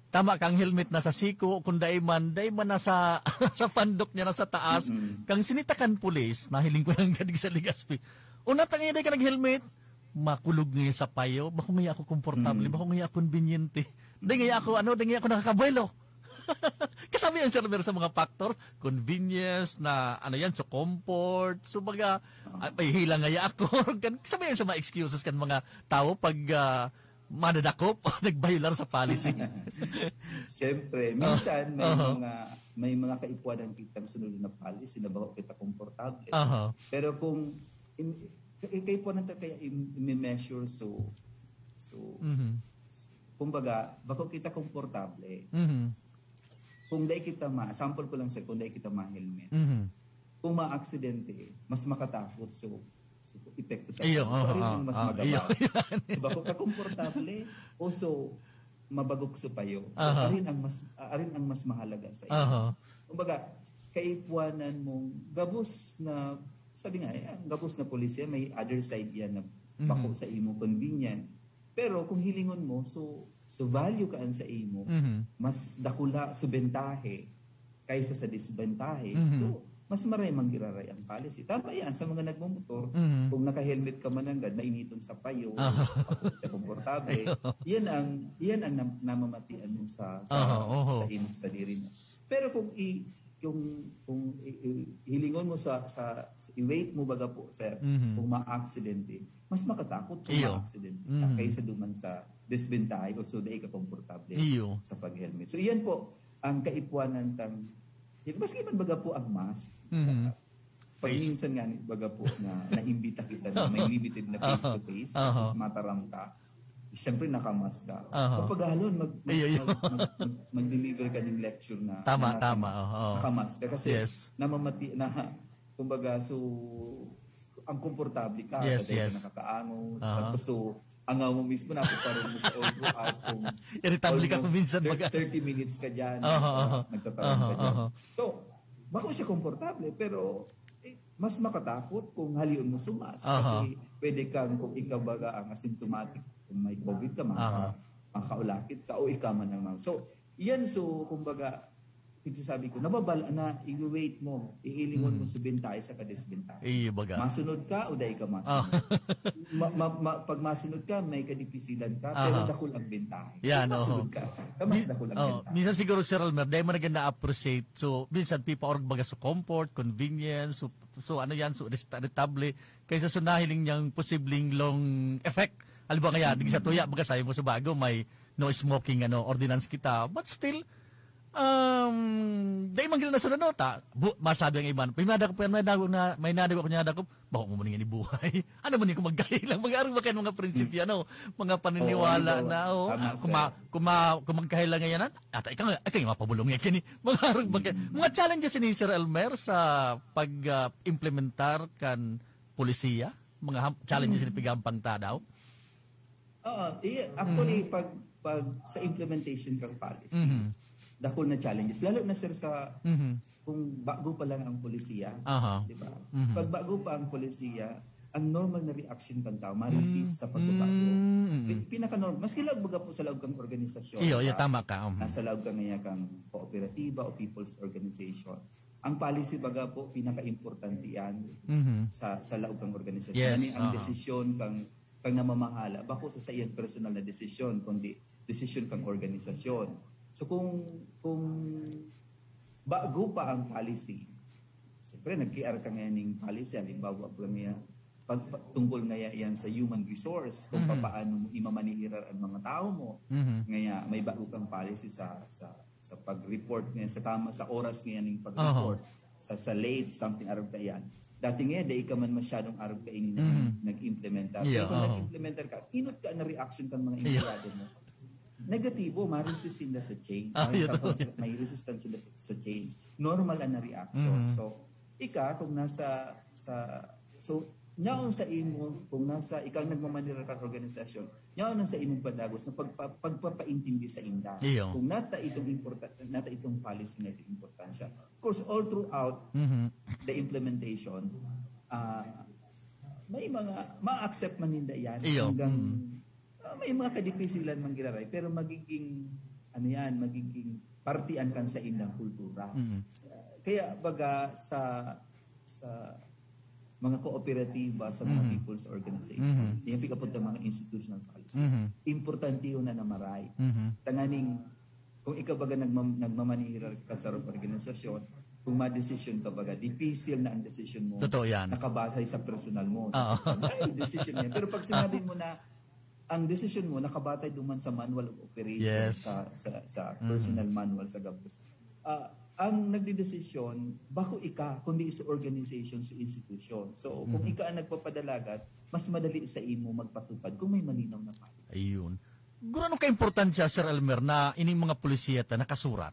tama ka, ang helmet nasa siko, kung dai man, dai man nasa sa pandok niya, nasa taas. Mm-mm. Kang sinitakan pulis, nahiling ko lang gadi sa Legazpi. Una, tangin, dai ka nag-helmet, makulog ngayon sa payo, bako ngayon ako komportable, Mm. bako ngayon ako konbinyente. Dai ngayon ako, ano, dai ngayon ako nakakabuelo. Kasabi yan, Sir Mer, sa mga factors, convenience, na ano yan, so comfort, so baga, ah, may hila ngayon ako. Kan- Kasabi yan sa mga excuses kan mga tao pag ah, madadakop o nagbayular sa policy. Siyempre, minsan may Aha. mga may mga kaipuanan kitang sunod na policy na bako kita komportable. Aha. Pero kung im, kaipuanan ta kaya im, i-measure so so Mhm. kumbaga bako kita komportable. Mhm. Kung dai kita ma, sample ko lang sir, kung dai kita ma-helmet. Mhm. Kung ma-aksidente, mas makatakot so so epekto sa Iyo, tao. So, aha, arin ang ah, mas ah, magawa. iyo, yan. So, bako ka komportable o so mabagok sa payo. So, Aha. arin ang mas arin ang mas mahalaga sa iyo. Aha. Kumbaga, kaipuanan mong gabos na, sabi nga, eh, ang gabos na polisiya, may other side yan na bako Mhm. sa imo convenient. Pero kung hilingon mo, so, so value ka sa imo, Mhm. mas dakula sa bentahe kaysa sa disbentahe. Mhm. So, mas maray manggiraray ang policy. Tama yan sa mga nagmumotor. Mhm. Kung naka-helmet ka mananggad, mainiton sa payo, Aha. sa komportable. Yan ang yan ang nam- namamatian mo sa sa, Aha, oho. sa imo sadiri mo. Pero kung i kung i, i- hilingon mo sa sa i-weight mo baga po sir, Mhm. kung ma-aksidente, mas makatakot kung Iyo. ma-aksidente ka Mhm. kaysa duman sa disbentahe o so dai ka komportable Iyo. sa pag-helmet. So iyan po ang kaipuanan tang maski man baga po ang mask. Mhm. Pag Face- minsan nga baga po na naimbita kita na may limited na face to face, Aha. tapos mataram ka, siyempre nakamask ka. Aha. Kapag halon, mag, mag, Iyo, iyo. mag, mag, mag, mag-deliver ka ng lecture na Tama, na tama, nakamask. oo, oo. Nakamask ka kasi Yes. namamati na kumbaga so ang komportable ka, Yes, sa dahil yes. ka nakakaangos, Aha. tapos so ang mo mismo napaparoon mo sa all throughout kung Irritable ka almost minsan thir- baga. thirty minutes ka dyan, Aha, aha. nagtataroon Aha, ka dyan. aha. So, bako siya komportable, pero eh, mas makatakot kung halion mo sumas. Aha. Kasi pwede kang, kung ikaw baga ang asymptomatic, kung may COVID ka, maka, Aha. makaulakit ka o ikaw man ang mga. So, yan so, kumbaga, pagsasabi ko, nababal na i-weight mo, iilingon mo Mm. sa bentahe sa kadisbentahe. Iyo baga. Masunod ka o dai ka masunod. Ah. ma, ma, ma, pag masunod ka, may kadipisilan ka, pero Aha. dakul ang bentahe. Yan, Masunod oo. ka, ka mas Min- dakul ang oh, bentahe. Minsan siguro, Sir Elmer, dahil mo na na-appreciate. So, minsan people org baga sa comfort, convenience, so, so ano yan, so resta- retabli. Kaysa so nahiling niyang posibleng long effect. Halimbawa kaya, di sa tuya, baga sabi mo sa bago, may no smoking ano ordinance kita. But still, um, dahil man gano'n na sa ano, ta, bu, masabi ang iban, may nadako, may nadako na, may nadako ako, nadako, bako mo muna nga ibuhay. Ano man yung magkahilang, mag-arog ba kayo mga prinsipyo, ano? Mga paniniwala Oo, na, oh, tama, ah, kuma, sir. kuma, kung magkahilang ngayon, ah, ata ikaw, ikaw yung mapabulong yan, kini. Mag-arog ba kayo? Mga challenges ni Sir Elmer sa pag-implementar kan polisiya? Mga ham- challenges ni pigampang ta daw? Oo, i- actually, pag, pag sa implementation kang policy, Mhm. dakul na challenges. Lalo na, sir, sa Mhm. kung bago pa lang ang polisiya, Aha. di ba? Mhm. Pag bago pa ang polisiya, ang normal na reaction kang tao, ma-resist sa pagbabago. Mm, mm. Pi- Pinaka-normal. Maski lang baga po sa loob kang organisasyon. Iyo, iyo, sa- tama ka. Mhm. Nasa loob ka ngayon kang kooperatiba o people's organization. Ang policy baga po, pinaka-importante yan Mhm. sa, sa loob kang organisasyon. Yes, Ano yung ang aha. desisyon kang, kang namamahala? Bako sa saiyang personal na desisyon, kundi desisyon kang organisasyon. So kung, kung bago pa ang policy, siyempre nag-K R ka ngayon ng policy, halimbawa pa ngayon, pag, pag- tungkol ngayon yan sa human resource, kung Mhm. paano mo imamanihirar ang mga tao mo. Mhm. Ngayon, may bago kang policy sa sa sa pag-report ngayon, sa tama, sa oras ngayon ng pag-report, sa, sa late, something arog ka yan. Dati ngayon, dahil ka man masyadong arog ka ini na Mhm. nag-implementar. Yeah, Pero kung oo. nag-implementar ka, inot ka na reaction kang mga Yeah. empleyado mo. Negatibo, ma-resist sinda sa change. Ah, May, yun. May resistance sila sa, sa change. Normal ang na-reaction. Mhm. So, ika, kung nasa, sa, so, nyaon sa imo, kung nasa, ikaw nagmamanira ka sa organisasyon, nyaon ang sa imong padagos na pagpa, pagpapaintindi sa inda. Iyo. Kung nata itong importa, nata itong policy na itong importansya. Of course, all throughout Mhm. the implementation, ah, may mga, ma-accept man ninda yan. Iyo. Hanggang, Mm. ah, may mga kadipisilan man giraray, pero magiging, ano yan, magiging partian kan sa indang kultura. Mm. Ah, kaya baga sa, sa mga kooperatiba, sa mga Mhm. people's organization, Mhm. yung pikapot ng mga institutional policy, Mhm. importante yun na namaray. Mhm. Tanganing, kung ikaw baga nagmam, nagmamanira ka sa organisasyon, kung madesisyon ka baga, dipisil na ang desisyon mo Totoo yan. nakabasay sa personal mo. Oo. Sabi, "Ay, desisyon niya." Pero pag sinabi mo na ang desisyon mo nakabatay duman sa manual of operation, Yes. sa, sa, sa Mhm. personal manual sa gabos, ah, ang nagdidesisyon, bako ika, kundi sa organization, sa institution. So, kung Mhm. ika ang nagpapadalagat, mas madali sa imo magpatupad kung may malinaw na policy. Ayun. Guro, anong kaimportansya, Sir Elmer, na ining mga polisiya ta nakasurat?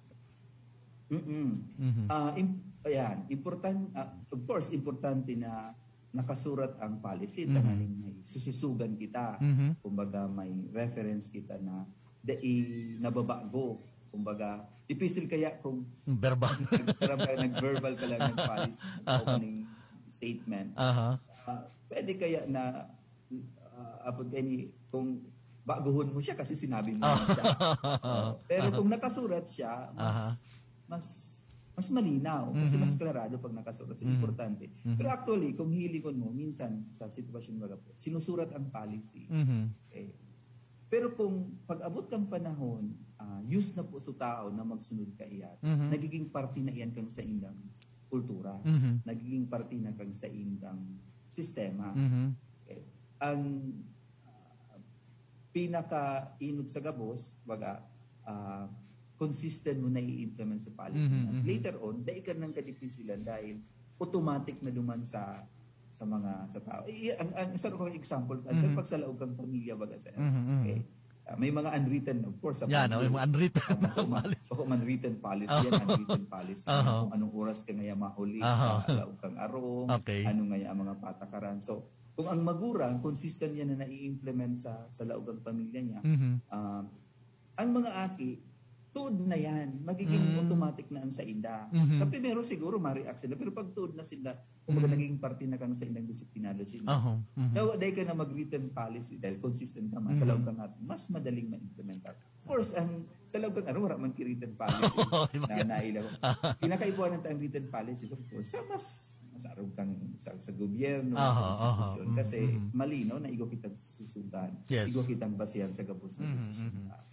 Mm-mm. Mhm. Ah, im-, ayan, important, ah, of course, importante na nakasurat ang policy, Mhm. tanganing may sususugan kita. Mhm. Kumbaga, may reference kita na dai nababago. Kumbaga, dipisil kaya kung Verbal. nag-, nag-verbal ka lang ng policy o kaning statement. Aha. Ah, pwede kaya na, ah, apod kaini, kung baguhon mo siya kasi sinabi mo na siya. Oo. Pero kung nakasurat siya, mas, Aha. mas, mas malinaw, kasi Mhm. mas klarado pag nakasurat. So, Mhm. importante. Mhm. Pero actually, kung hilingon mo, minsan sa sitwasyon baga po, sinusurat ang policy. Mhm. Okay. Pero kung pag-abot kang panahon, ah, used na po sa tao na magsunod kaiyan, Mhm. nagiging parte na iyan kang sa indang kultura. Mhm. Nagiging parte na kang sa indang sistema. Mhm. Okay. Ang, ah, pinakainot sa gabos, baga, ah, consistent mo na i-implement sa policy. Mhm, At mhm. later on, dai ka nang kadipisilan dahil automatic na duman sa sa mga, sa tao. I, ang, ang isa kong example, Mhm. pag sa laog kang pamilya, baga sa, Mhm, mhm. Okay. Ah, may mga unwritten, of course, sa Yan, pamilya. may mga unwritten Tama po, ma-, policy. bako man written policy Aha. yan, unwritten policy. Aha. Kung anong oras ka ngaya mauli, Aha. sa laog kang arong, Okay. ano ngaya ang mga patakaran. So, kung ang magurang, consistent yan na nai-implement sa, sa laog kang pamilya niya, Mhm. ah, ang mga aki, tuod na yan. Magiging Mm. automatic na ang sa inda. Mhm. Sa primero siguro, ma-react sila. Pero pag tuod na sila, kumbaga Mhm. naging parte na kang sa indang disiplinaryo sila. Aha. Mhm. Kaya wa, dai ka na mag-written policy dahil consistent ka man. Sa Mhm. laog ka nga, mas madaling ma-implementar. Of course, ang sa laog kang ano, wala man ki-written policy Oo, iba na yan. nailaw. Pinakaipuhan ng written policy, of course, sa mas, mas arog kang sa, sa gobyerno, Aha, sa institusyon. aha. Kasi Mhm. malinaw na igwa kitang sususugan. Yes. Igwa kitang basehan sa gabos na Mhm, desisyon. mhm.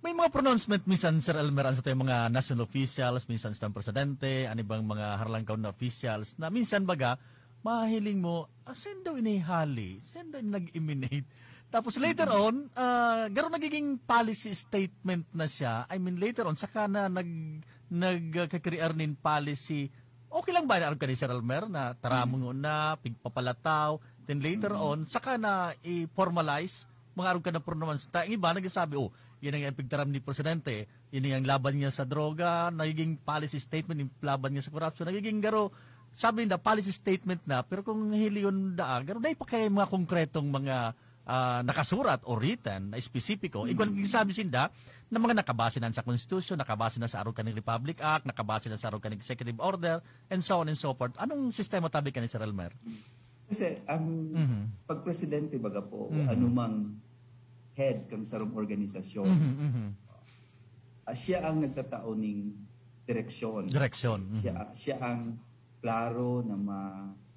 May mga pronouncement minsan, Sir Elmer, sa mga national officials, minsan sa presidente, ano bang mga harlangkaw na officials, na minsan baga, mahiling mo, ah, saan daw inihali? Saan daw nag-emanate? Tapos later on, ah, garo nagiging policy statement na siya. I mean, later on, saka na nag, nagkakrear nin policy. Okay lang ba na arog ka ni Sir Elmer na taramon na, pigpapalataw? Then later on, saka na i-formalize, mga arog ka na pronouns. Ta, ang iba nagsasabi, "Oh, yan ang pigtaram ni Presidente. Yan ang laban niya sa droga, nagiging policy statement yung laban niya sa corruption." Nagiging garo, sabi nila, policy statement na, pero kung hilingon daa, garo, dai pa kay mga konkretong mga, ah, nakasurat o written na espesipiko. Igwa nagsasabi sinda na mga nakabase na sa Constitution, nakabase na sa arog kaning Republic Act, nakabase na sa arog kaning Executive Order, and so on and so forth. Anong sistema tabi ka ni Sir Elmer? Kasi ang Mhm. pag-presidente, baga po, Mhm. anumang head kang sarong organisasyon, Mhm, mhm. ah, siya ang nagtatao ning direksyon. Direksyon, mhm. Siya, siya ang klaro na ma,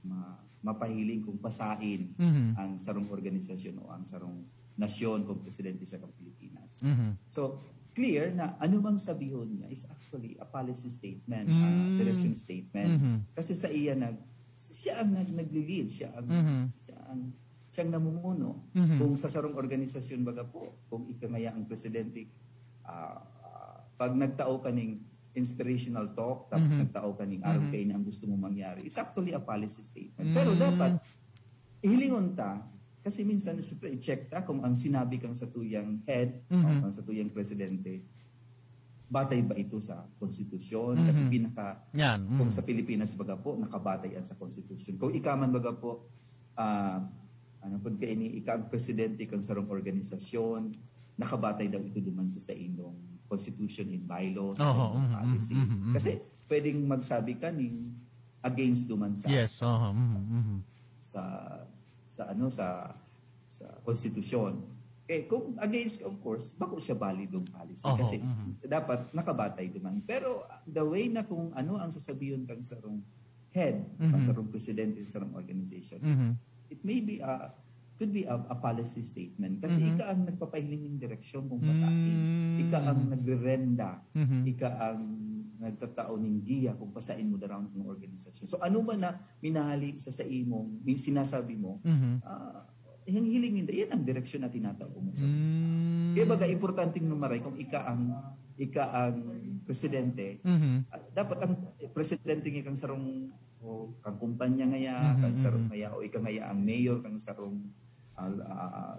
ma, mapahiling kung pasain Mhm. ang sarong organisasyon o ang sarong nasyon kung presidente siya ng Pilipinas. Mhm. So, clear na anumang sabihon niya is actually a policy statement, Mm. a direction statement. Mhm. Kasi sa iya nag, siya ang nag, nagli-lead, siya ang, Mhm. siya ang, siyang namumuno. Mhm. Kung sa sarong organisasyon, baga po, kung ika ngaya ang presidente, ah, ah, pag nagtao kaning inspirational talk, tapos Mhm. nagtao kaning araw Mhm. kaini ang gusto mo mangyari, it's actually a policy statement. Mm. Pero dapat, ihilingon ta, Kasi minsan, siyempre, i-check ta kung ang sinabi kang satuyang head, Mhm. o kang satuyang presidente, batay ba ito sa konstitusyon? Kasi Mhm. pinaka, Yan, kung mm. sa Pilipinas, baga po, nakabatay yan sa konstitusyon. Kung ika man, baga po, ah, ano po kaini, ika ang presidente kang sarong organisasyon, nakabatay daw ito duman sa saindong constitution and bylaws, Oho, saindong mhm, policy. mhm, mhm, mhm. Kasi pwedeng magsabi ka ning against duman sa Yes, oho, mhm, mhm. sa, sa ano, sa, sa konstitusyon. Eh, kung against, of course, bako siya valid yung policy. Oho, Kasi mhm. dapat nakabatay duman. Pero, uh, the way na kung ano ang sasabihin kang sarong head, Mhm. kang sarong presidente sa sarong organization, Mhm. it may be a, could be a, a policy statement. Kasi Mhm. ika ang nagpapahiling ng direksyon kung pasain. Mm. Ika ang nagre-renda. Mhm. Ika ang nagtatao ng giya kung pasain mo daraon ng organisasyon. So, ano man na minahali sa, sa imong, may sinasabi mo, Mhm. ah, yung hiling ninda, yan ang direksyon na tinatao mo sa Mm. Kaya baga, importanteng numaray kung ika ang, ika ang presidente, Mhm. ah, dapat ang presidente nga kang sarong, o kang kumpanya ngaya, Mhm, kang sarong mhm. ngaya, o ika ngaya ang mayor, kang sarong, ah, ah,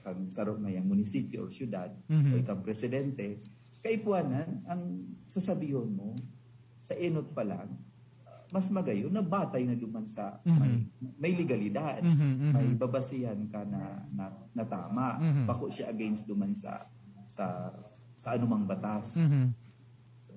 kang sarong ngaya munisipyo or syudad, Mhm. o ikang presidente, kaipuanan ang sasabihon mo, sa enot pa lang, ah, mas magayon na batay na duman sa Mhm. may, may legalidad, Mhm, mhm. may babasihan ka na, na, na tama. Mhm. Bako siya against duman sa, sa, sa anumang batas. Mhm. So,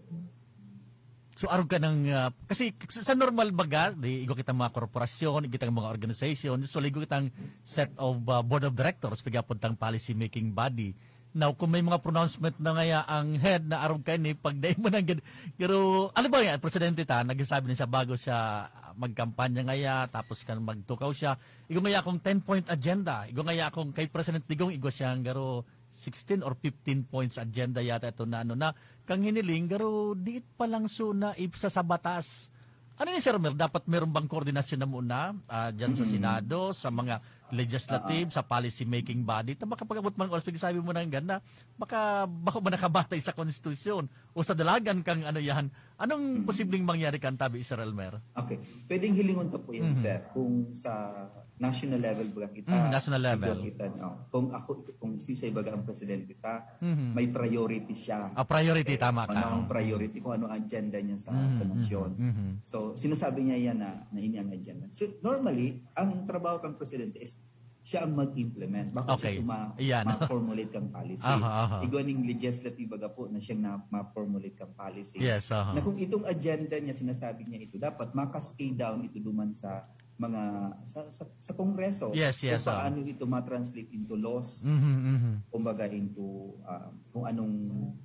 So, arog ka ng, ah, kasi sa, sa normal baga, di, igwa kitang mga korporasyon, igwa kitang mga organization, usually igwa kitang set of, ah, board of directors, pag-apod tang policy making body. Now, kung may mga pronouncement na ngaya ang head na arog kaini, pag dai mo nang gad-, pero ano ba yan, presidente ta, nagsasabi na siya bago siya, ah, magkampanya ngaya, tapos kan magtukaw siya, igwa ngaya akong ten-point agenda, igwa ngaya akong kay President Digong, igwa siyang garo sixteen or fifteen points agenda yata ito na ano na, kang hiniling, garo diit pa lang so na ipsa sa batas. Ano ni, Sir Mel? Dapat meron bang koordinasyon na muna, ah, dyan sa Mm. Senado, sa mga legislative, Ah. sa policy making body? Ta makapag-abot man oras, pag sabi mo na hanggang na, baka, baka ba nakabatay sa konstitusyon? O sa dalagan kang ano yan? Anong Mm. posibleng mangyari kan tabi, Sir Elmer? Okay. Pwedeng hilingon ta po yan, Mhm. sir, kung sa national level ba kita, Mm, national level. igwa kita, no? Kung ako, kung sisay baga ang presidente ta, Mhm. may priority siya. Ah, priority, Eh, tama ka. ano ang Mm. priority, kung ano ang agenda niya sa, Mhm, sa nasyon. mhm, mhm. So, sinasabi niya yan na, na ini ang agenda. So, normally, ang trabaho kang presidente is siya ang mag-implement. Bako siya Okay. suma-, Iyan. ma-formulate kang policy. Aha, aha. Igwa ning legislative baga po na siyang na, ma-formulate kang policy. Yes, aha. Na kung itong agenda niya, sinasabi niya ito, dapat ma-cascade down ito duman sa mga, sa, sa, sa Kongreso. Yes, yes, Kung aha. paano ito ma-translate into laws. Mhm, mhm. Kumbaga into, ah, kung anong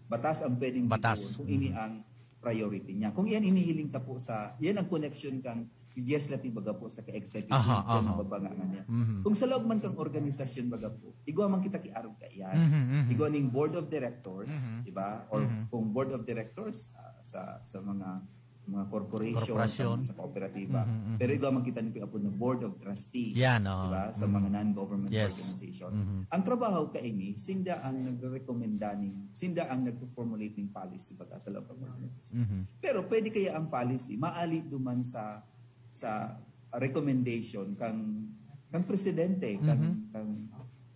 batas ang pwedeng Batas. bituon, kung ini Mhm. ang priority niya. Kung iyan inihiling ta po sa, yan ang connection kang legislative baga po sa ka-executive, Aha, yan ang aha. babanga nga niya. Mhm. Kung sa loob man kang organisasyon baga po, igwa man kita ki arog kaiyan. Mhm, mhm. Igwa ning board of directors, Mhm. di ba? Or Mhm. kung board of directors, ah, sa, sa mga, mga corporation, Corporation. sa, sa kooperatiba. Mhm, mhm. Pero igwa man kita ning apod na board of trustee, Yan, oo. di ba? Sa Mhm. mga non-government Yes. organization. Mhm. Ang trabaho kaini, sinda ang nagrerekomenda ning, sinda ang nagpo-formulate ning policy baga sa loob ng organisasyon. Mhm. Pero pwede kaya ang policy maali duman sa, sa recommendation kang, kang presidente, kang, Mhm. kang,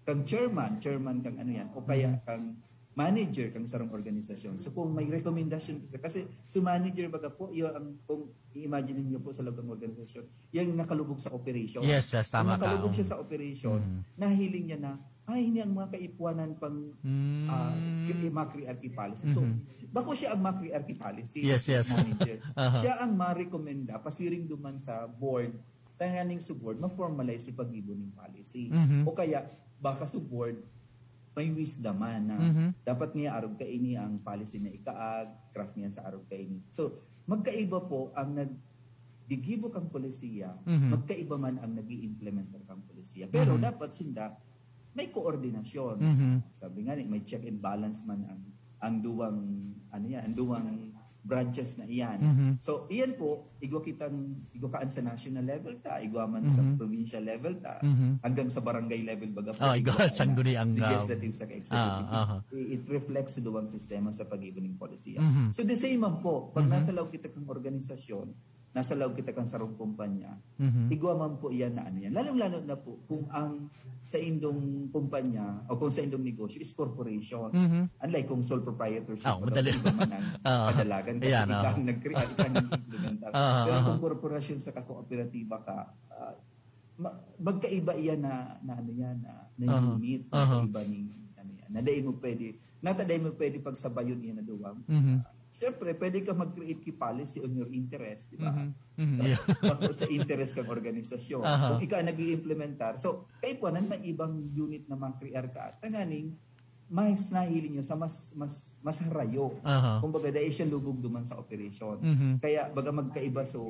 kang chairman, chairman kang ano yan, o kaya Mhm. kang manager kang sarong organisasyon. So kung may rekomendasyon, kasi si manager baga po, yun ang, kung i-imagine niyo po sa loob ng organisasyon, yung nakalubog sa operation. Yes, yes, Kung tama ka. nakalubog siya Mm. sa operation, Mm. nahiling niya na, "Ay, ini ang mga kaipuanan pang, Mm. ah, kri-, mga kriarki policy." So, Mhm. bako siya ang mga kriarki policy, Yes, yes. manager. Aha. Siya ang marekomenda, pasiring duman sa board, tanganing sa board, ma-formalize yung pag-ibo ng policy. Mhm. O kaya, baka sa board, may wisdom man na Mhm. dapat niya arog kaini ang policy na ikaag, craft niya sa arog kaini. So, magkaiba po ang nag-, gigibo kang polisiya, Mhm. magkaiba man ang nag-i-implement kang polisiya. Pero Mhm. dapat sinda may koordinasyon. Mhm. Sabi nga ni, may check and balance man ang, ang duwang, ano yan, ang duwang branches na iyan. Mhm. So, iyan po, igwa kitang, igwa kaan sa national level ta, igwa man sa Mhm. provincial level ta, Mhm. hanggang sa barangay level baga po, Oh, igwa igwa kaan sa na guni ang, ah, legislative sa executive. Ah, aha. I-, it reflects sa duwang sistema sa pag-ibo ng polisiya. Mhm. So, the same man po, pag Mhm. nasa loob kita kang organisasyon, nasa laog kita kan sarong kumpanya, Mhm. igwa man po iyan na ano yan. Lalong-lalo na po kung ang sa indong kumpanya o kung sa indong negosyo is corporation. Mhm. Unlike kung sole proprietorship, Ah, madali. iba man ang Ah, kadalagan kasi yan, ikaw ah. ang nag-create, ikaw ang nag-implementar. Ah, Pero ah. kung korporasyon sa kakooperatiba ka, ah, ma- magkaiba iyan na, na ano yan, na, na Aha. unit, Aha. magkaiba ning ano yan. Na dai mo pwede, nata dai mo pwede pagsabayon iyan na duwang. Mhm. Siyempre, pwede ka mag-create ki policy on your interest, di ba? Mhm. Mhm. Yeah. Bako sa interest kang organisasyon. Aha. Kung ikaw ang nag-iimplementar, so, kaipuanan may ibang unit na makrear ka. Tanganing, mas nahiling nyo sa mas mas mas harayo. Aha. Kumbaga, dahil siya lubog duman sa operation. Mhm. Kaya, baga magkaiba so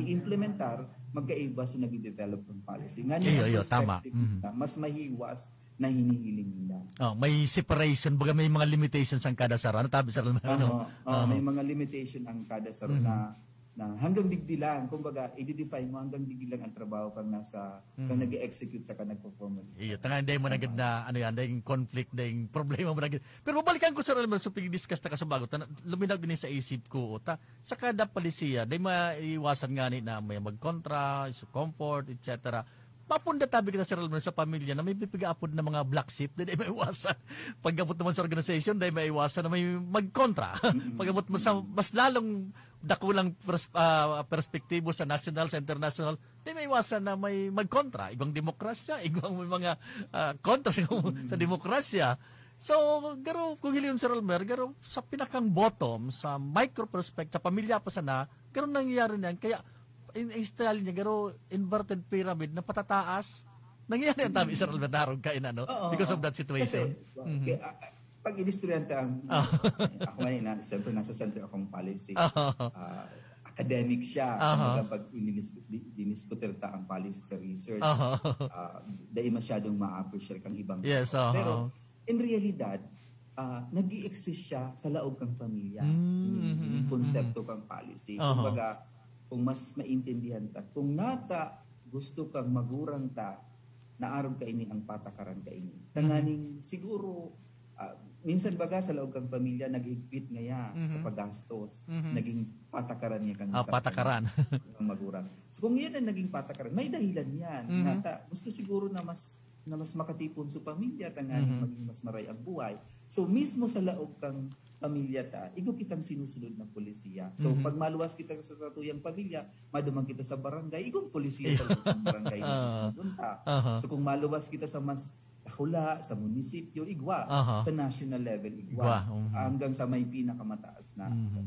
nag-iimplementar, magkaiba so nag-develop ng policy. Nga Iyo, iyo, tama. Perspective Mhm. na mas mahiwas na hinihiling nila. Oh, may separation, baga may mga limitations ang kada saro. Ano tabi sa ano? Oo, oo, Oo. May mga limitation ang kada saro Mhm. na na hanggang digdi lang, kumbaga, i-define mo hanggang digdi lang ang trabaho kang nasa, kang Mhm. nag-execute sa ka nagpo-formulate. Iyo, tangan, dahil mo nagad na, ano yan, dahil conflict, dahil problema mo nagad. Pero babalikan ko, Sir Elmer, sa pag-discuss na kasabagot, na luminaw din sa isip ko, ta, sa kada palisiya, dahil maiwasan nga ni na may magkontra, sa comfort, et cetera. Mapunda tabi kita, Sir Elmer, sa pamilya na may pipigaapod na mga black sheep, dahil maiwasan. Pag-abot naman sa organization, dahil maiwasan na may magkontra. Pag-abot mo sa mas lalong dakulang pers- ah, perspektibo sa national, sa international, di may iwasan na may magkontra. Igwang demokrasya, igwang may mga ah, kontra sa, sa demokrasya. So, garo, kung hiliyon sa Rolmer, garo, sa pinakang bottom, sa micro perspective, sa pamilya pa sana, garo nangyayari na yan. Kaya, in, in style niya, garo, inverted pyramid na patataas, nangyayari ang tabi sa Rolmer, narog ka in ano, Oo, because of oo. that situation. Kasi, Mhm. kaya, ah, pag inistoryahan ka ang, Ah. ako nga na, siyempre nasa center akong policy. Ah. Ah, academic siya. Aha. Kumbaga, pag ininis- di- diniskutir ta ang policy sa research, Aha. ah, dahil masyadong ma-appreciate kang ibang Yes, tao. aha. Pero, in realidad, ah, nag exist siya sa laog kang pamilya. Mm, Yung, yung mm, konsepto kang policy. Aha. Kumbaga, kung mas maintindihan ta, kung nata gusto kang magurang ta, naarog kaini ang patakaran kaini. Tanganing siguro, ah, minsan baga sa laog kang pamilya, naghigpit ngaya sa Mhm. paggastos, Mhm. naging patakaran niya kang Ah, sa patakaran. Ang magurang. So kung yan ang naging patakaran, may dahilan yan. Mhm. Nata, gusto siguro na mas na mas makatipon sa pamilya, tanganing Mhm. maging mas maray ang buhay. So mismo sa laog kang pamilya ta, igwa kitang sinusunod na polisiya. So Mhm. pag maluwas kita sa satuyang pamilya, maduman kita sa barangay, igwang polisiya sa laog ng barangay na Ah. sinusunod ta. Aha. So kung maluwas kita sa mas dakula, sa munisipyo, igwa. Aha. Sa national level, igwa. Igwa, mhm. Hanggang sa may pinakamataas na. Mhm.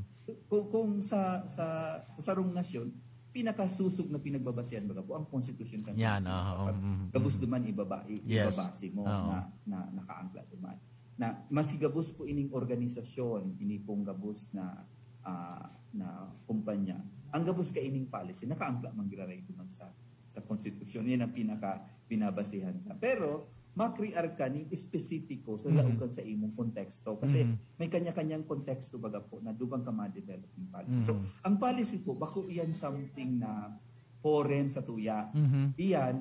Kung, kung sa, sa, sa sarong nasyon, pinakasusog na pinagbabasihan, baga po, ang konstitusyon kan Yan, Pilipinas. aha, Pag mhm, gabos mhm. duman, ibaba, i- Yes. ibabase mo Oo. na, na nakaangkla duman. Na mas gabos po ining organisasyon, ini pong gabos na, ah, na kumpanya. Ang gabos ka ining policy, nakaangkla man giraray duman sa, sa konstitusyon. Yan ang pinaka binabasihan ta. Pero, makrear ka ning espesipiko sa Mhm. laog kan sa imong konteksto. Kasi Mhm. may kanya-kanyang konteksto, baga po, na dugang ka ma-develop yung policy. So, Mhm. ang policy po, bako iyan something na foreign sa tuya. Mhm. Iyan,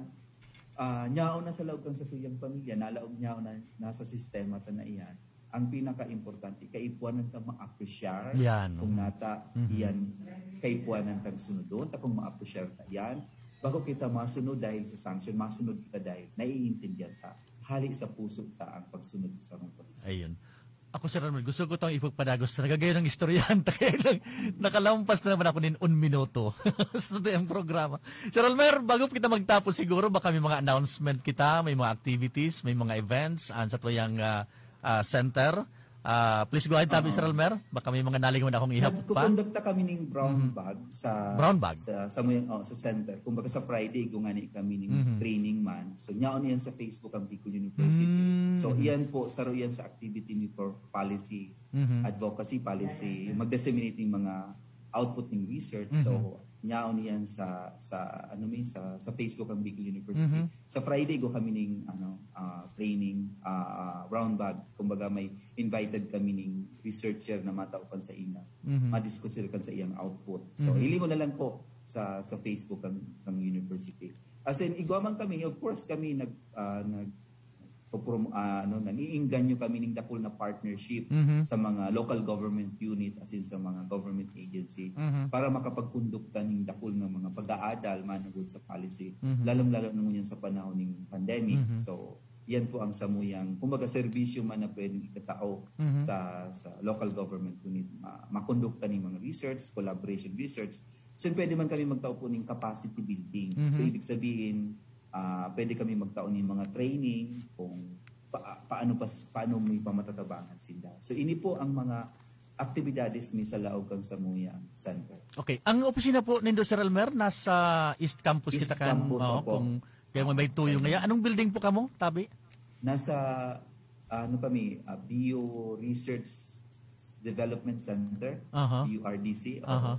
ah, nyaon na sa laog kan sa tuyang pamilya, nalaog nyaon na nasa sistema ta na iyan. Ang pinaka-importante, kaipuanan ta ma-appreciate Yan, kung oo. nata Mhm. iyan, kaipuanan tang sunodon, ta kung ma-appreciate ta iyan, bako kita masunod dahil sa sanction, masunod kita dahil naiintindihan ta. Hali sa puso ta ang pagsunod sa sarong policy. Ayun. Ako, Sir Arnold, gusto ko itong ipagpadagos sa nagagayong istoryahan. Kaya lang, nakalampas na naman ako nin un minuto sa tuyang programa. Sir Elmer, bago kita magtapos siguro, baka may mga announcement kita, may mga activities, may mga events, an sa tuyang ah, ah, center. Ah, please go ahead, tabi, Oo. Sir Elmer. Baka may mga nalingon akong ihapot pa. Nagkukondukta kami ning brown Mhm. bag sa Brown bag? sa sa, may, oh, sa center. Kumbaga sa Friday, igwa ngani kami ning Mhm. training man. So, nyaon iyan sa Facebook ang Bicol University. Mm. So, iyan po, saro iyan sa activity ni for policy Mhm. advocacy, policy, mag-disseminate ning mga output ning research. Mhm. So, nyaon iyan sa sa ano mi sa sa Facebook ang Bicol University. Mhm. Sa Friday, igwa kami ning ano ah, training ah, ah, brown bag. Kumbaga, may invited kami ning researcher na matao kan sa ina. Mhm. Madiskusir kan sa iyang output. So, Mhm. hilingon na lang po sa sa Facebook ang, ang university. As in, igwa man kami, of course, kami nag, ah, nag Paprom-, ah, ano, nangiingganyo kami ning dakul na partnership Mhm. sa mga local government unit, as in sa mga government agency, Mhm. para makapagkondukta ning dakul na mga pag-aadal manugod sa policy, Mhm. lalong-lalo na ngunyan sa panahon ning pandemic. Mhm. So, yan po ang samuyang, kumbaga, serbisyo man na pwedeng ikatao Mhm. sa sa local government unit, ma- makondukta ning mga research, collaboration research. So, pwede man kami magtao po ning capacity building. Mhm. So, ibig sabihin, ah, pwede kami magtao ning mga training kung pa- paano pas, paano may pamatatabangan sinda. So, ini po ang mga aktibidades mi sa laog kan samuyang center. Okay. Ang opisina po nindo, Sir Elmer, nasa East Campus East kita kan, Campus, oo, opo. Kung kaya may, may tuyo ngayon. Anong building po kamo, tabi? Nasa, ano kami, ah, Bio Research Development Center, Aha. B U R D C. Oo. Aha.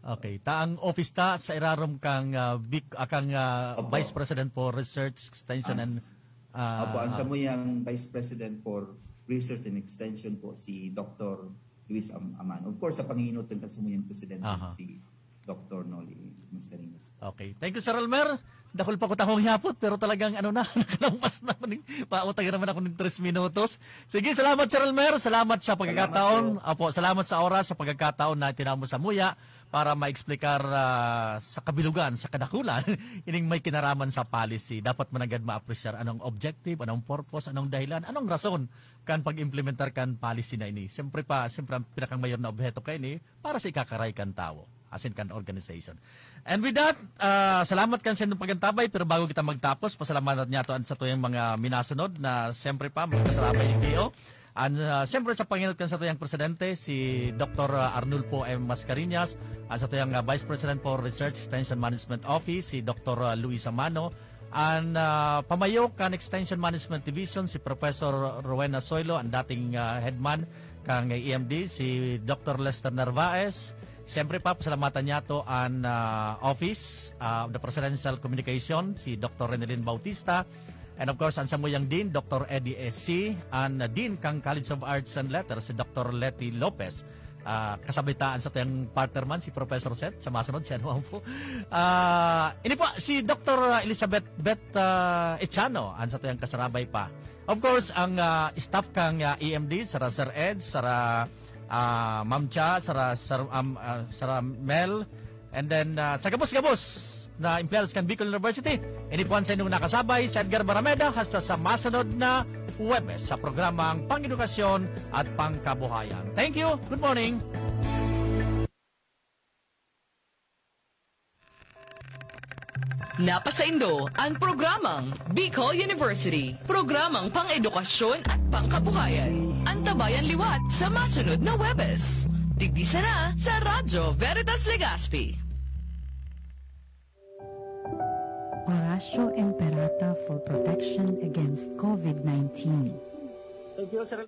Okay. Ta ang office ta sa irarom kang, ah, Vic-, ah, kang, ah, Opo. Vice President for Research, Extension and, As- ah, Opo, ang ah, samuyang Vice President for Research and Extension po si Doctor Luis Am- Amano. Of course, sa panginoton kan samuyang presidente Aha. si Doctor Noli Mascarenhas. Okay. Thank you, Sir Elmer. Dakul pa ko takong hiyapot, pero talagang ano na, nakalampas na ako ning, pautang naman ako ng tres minutos. Sige, salamat, Sir Elmer. Salamat sa pagkakataon. Salamat Apo, salamat sa oras, sa pagkakataon na tinamo sa muya para maexplikar, ah, sa kabilugan, sa kadakulan, ining may kinaraman sa policy. Dapat managad ma-appreciate anong objective, anong purpose, anong dahilan, anong rason kan pag-implementar kan policy na ini. Siyempre pa, siyempre ang pinakang mayor na obheto kaini para sa ikakaray kan tawo, asin kan organization. And with that, ah, salamat kan sa inyong pagantabay, pero bago kita magtapos, pasalamatan niyato an satuyang mga minasunod na siyempre pa, mga kasarabay ni Tio. An, ah, siyempre sa panginot kan satuyang presidente, si Doktor Arnulfo M. Mascarenhas, an satuyang, ah, Vice President for Research Extension Management Office, si Doktor Luis Amano, an, ah, pamayo kan Extension Management Division, si Professor Rowena Soylo, an dating, ah, headman kan E M D, si Doktor Lester Narvaez. Siyempre pa, pasalamatan niyato an, ah, Office, ah, of the Presidential Communication, si Doktor Renelyn Bautista. And of course, an samuyang Dean, Doktor Eddie S C, an Dean kan College of Arts and Letters, si Doktor Leti Lopez. Ah, kasabay ta an satuyang partner man, si Professor Seth, sa masunod, siya naman po. Ah, ini po, si Doktor Elizabeth Beth, ah, Echano, an satuyang kasarabay pa. Of course, ang, ah, staff kang, ah, E M D, sara Sir Ed, sara, ah, Ma'am Cha, sara, sara, um, ah, sara Mel, and then, ah, sa gabos-gabos na empleyados kan Bicol University, ini po an sa inyong nakasabay, si Edgar Barameda, hasta sa masunod na Huwebes sa programang Pang-edukasyon at Pangkabuhayan. Thank you. Good morning. Napasaindo ang programang Bicol University, programang pang-edukasyon at pangkabuhayan. Antabayan liwat sa masunod na Huwebes. Digdi sana sa Radyo Veritas Legazpi. Oratio Imperata for protection against COVID nineteen. Thank you, Sir.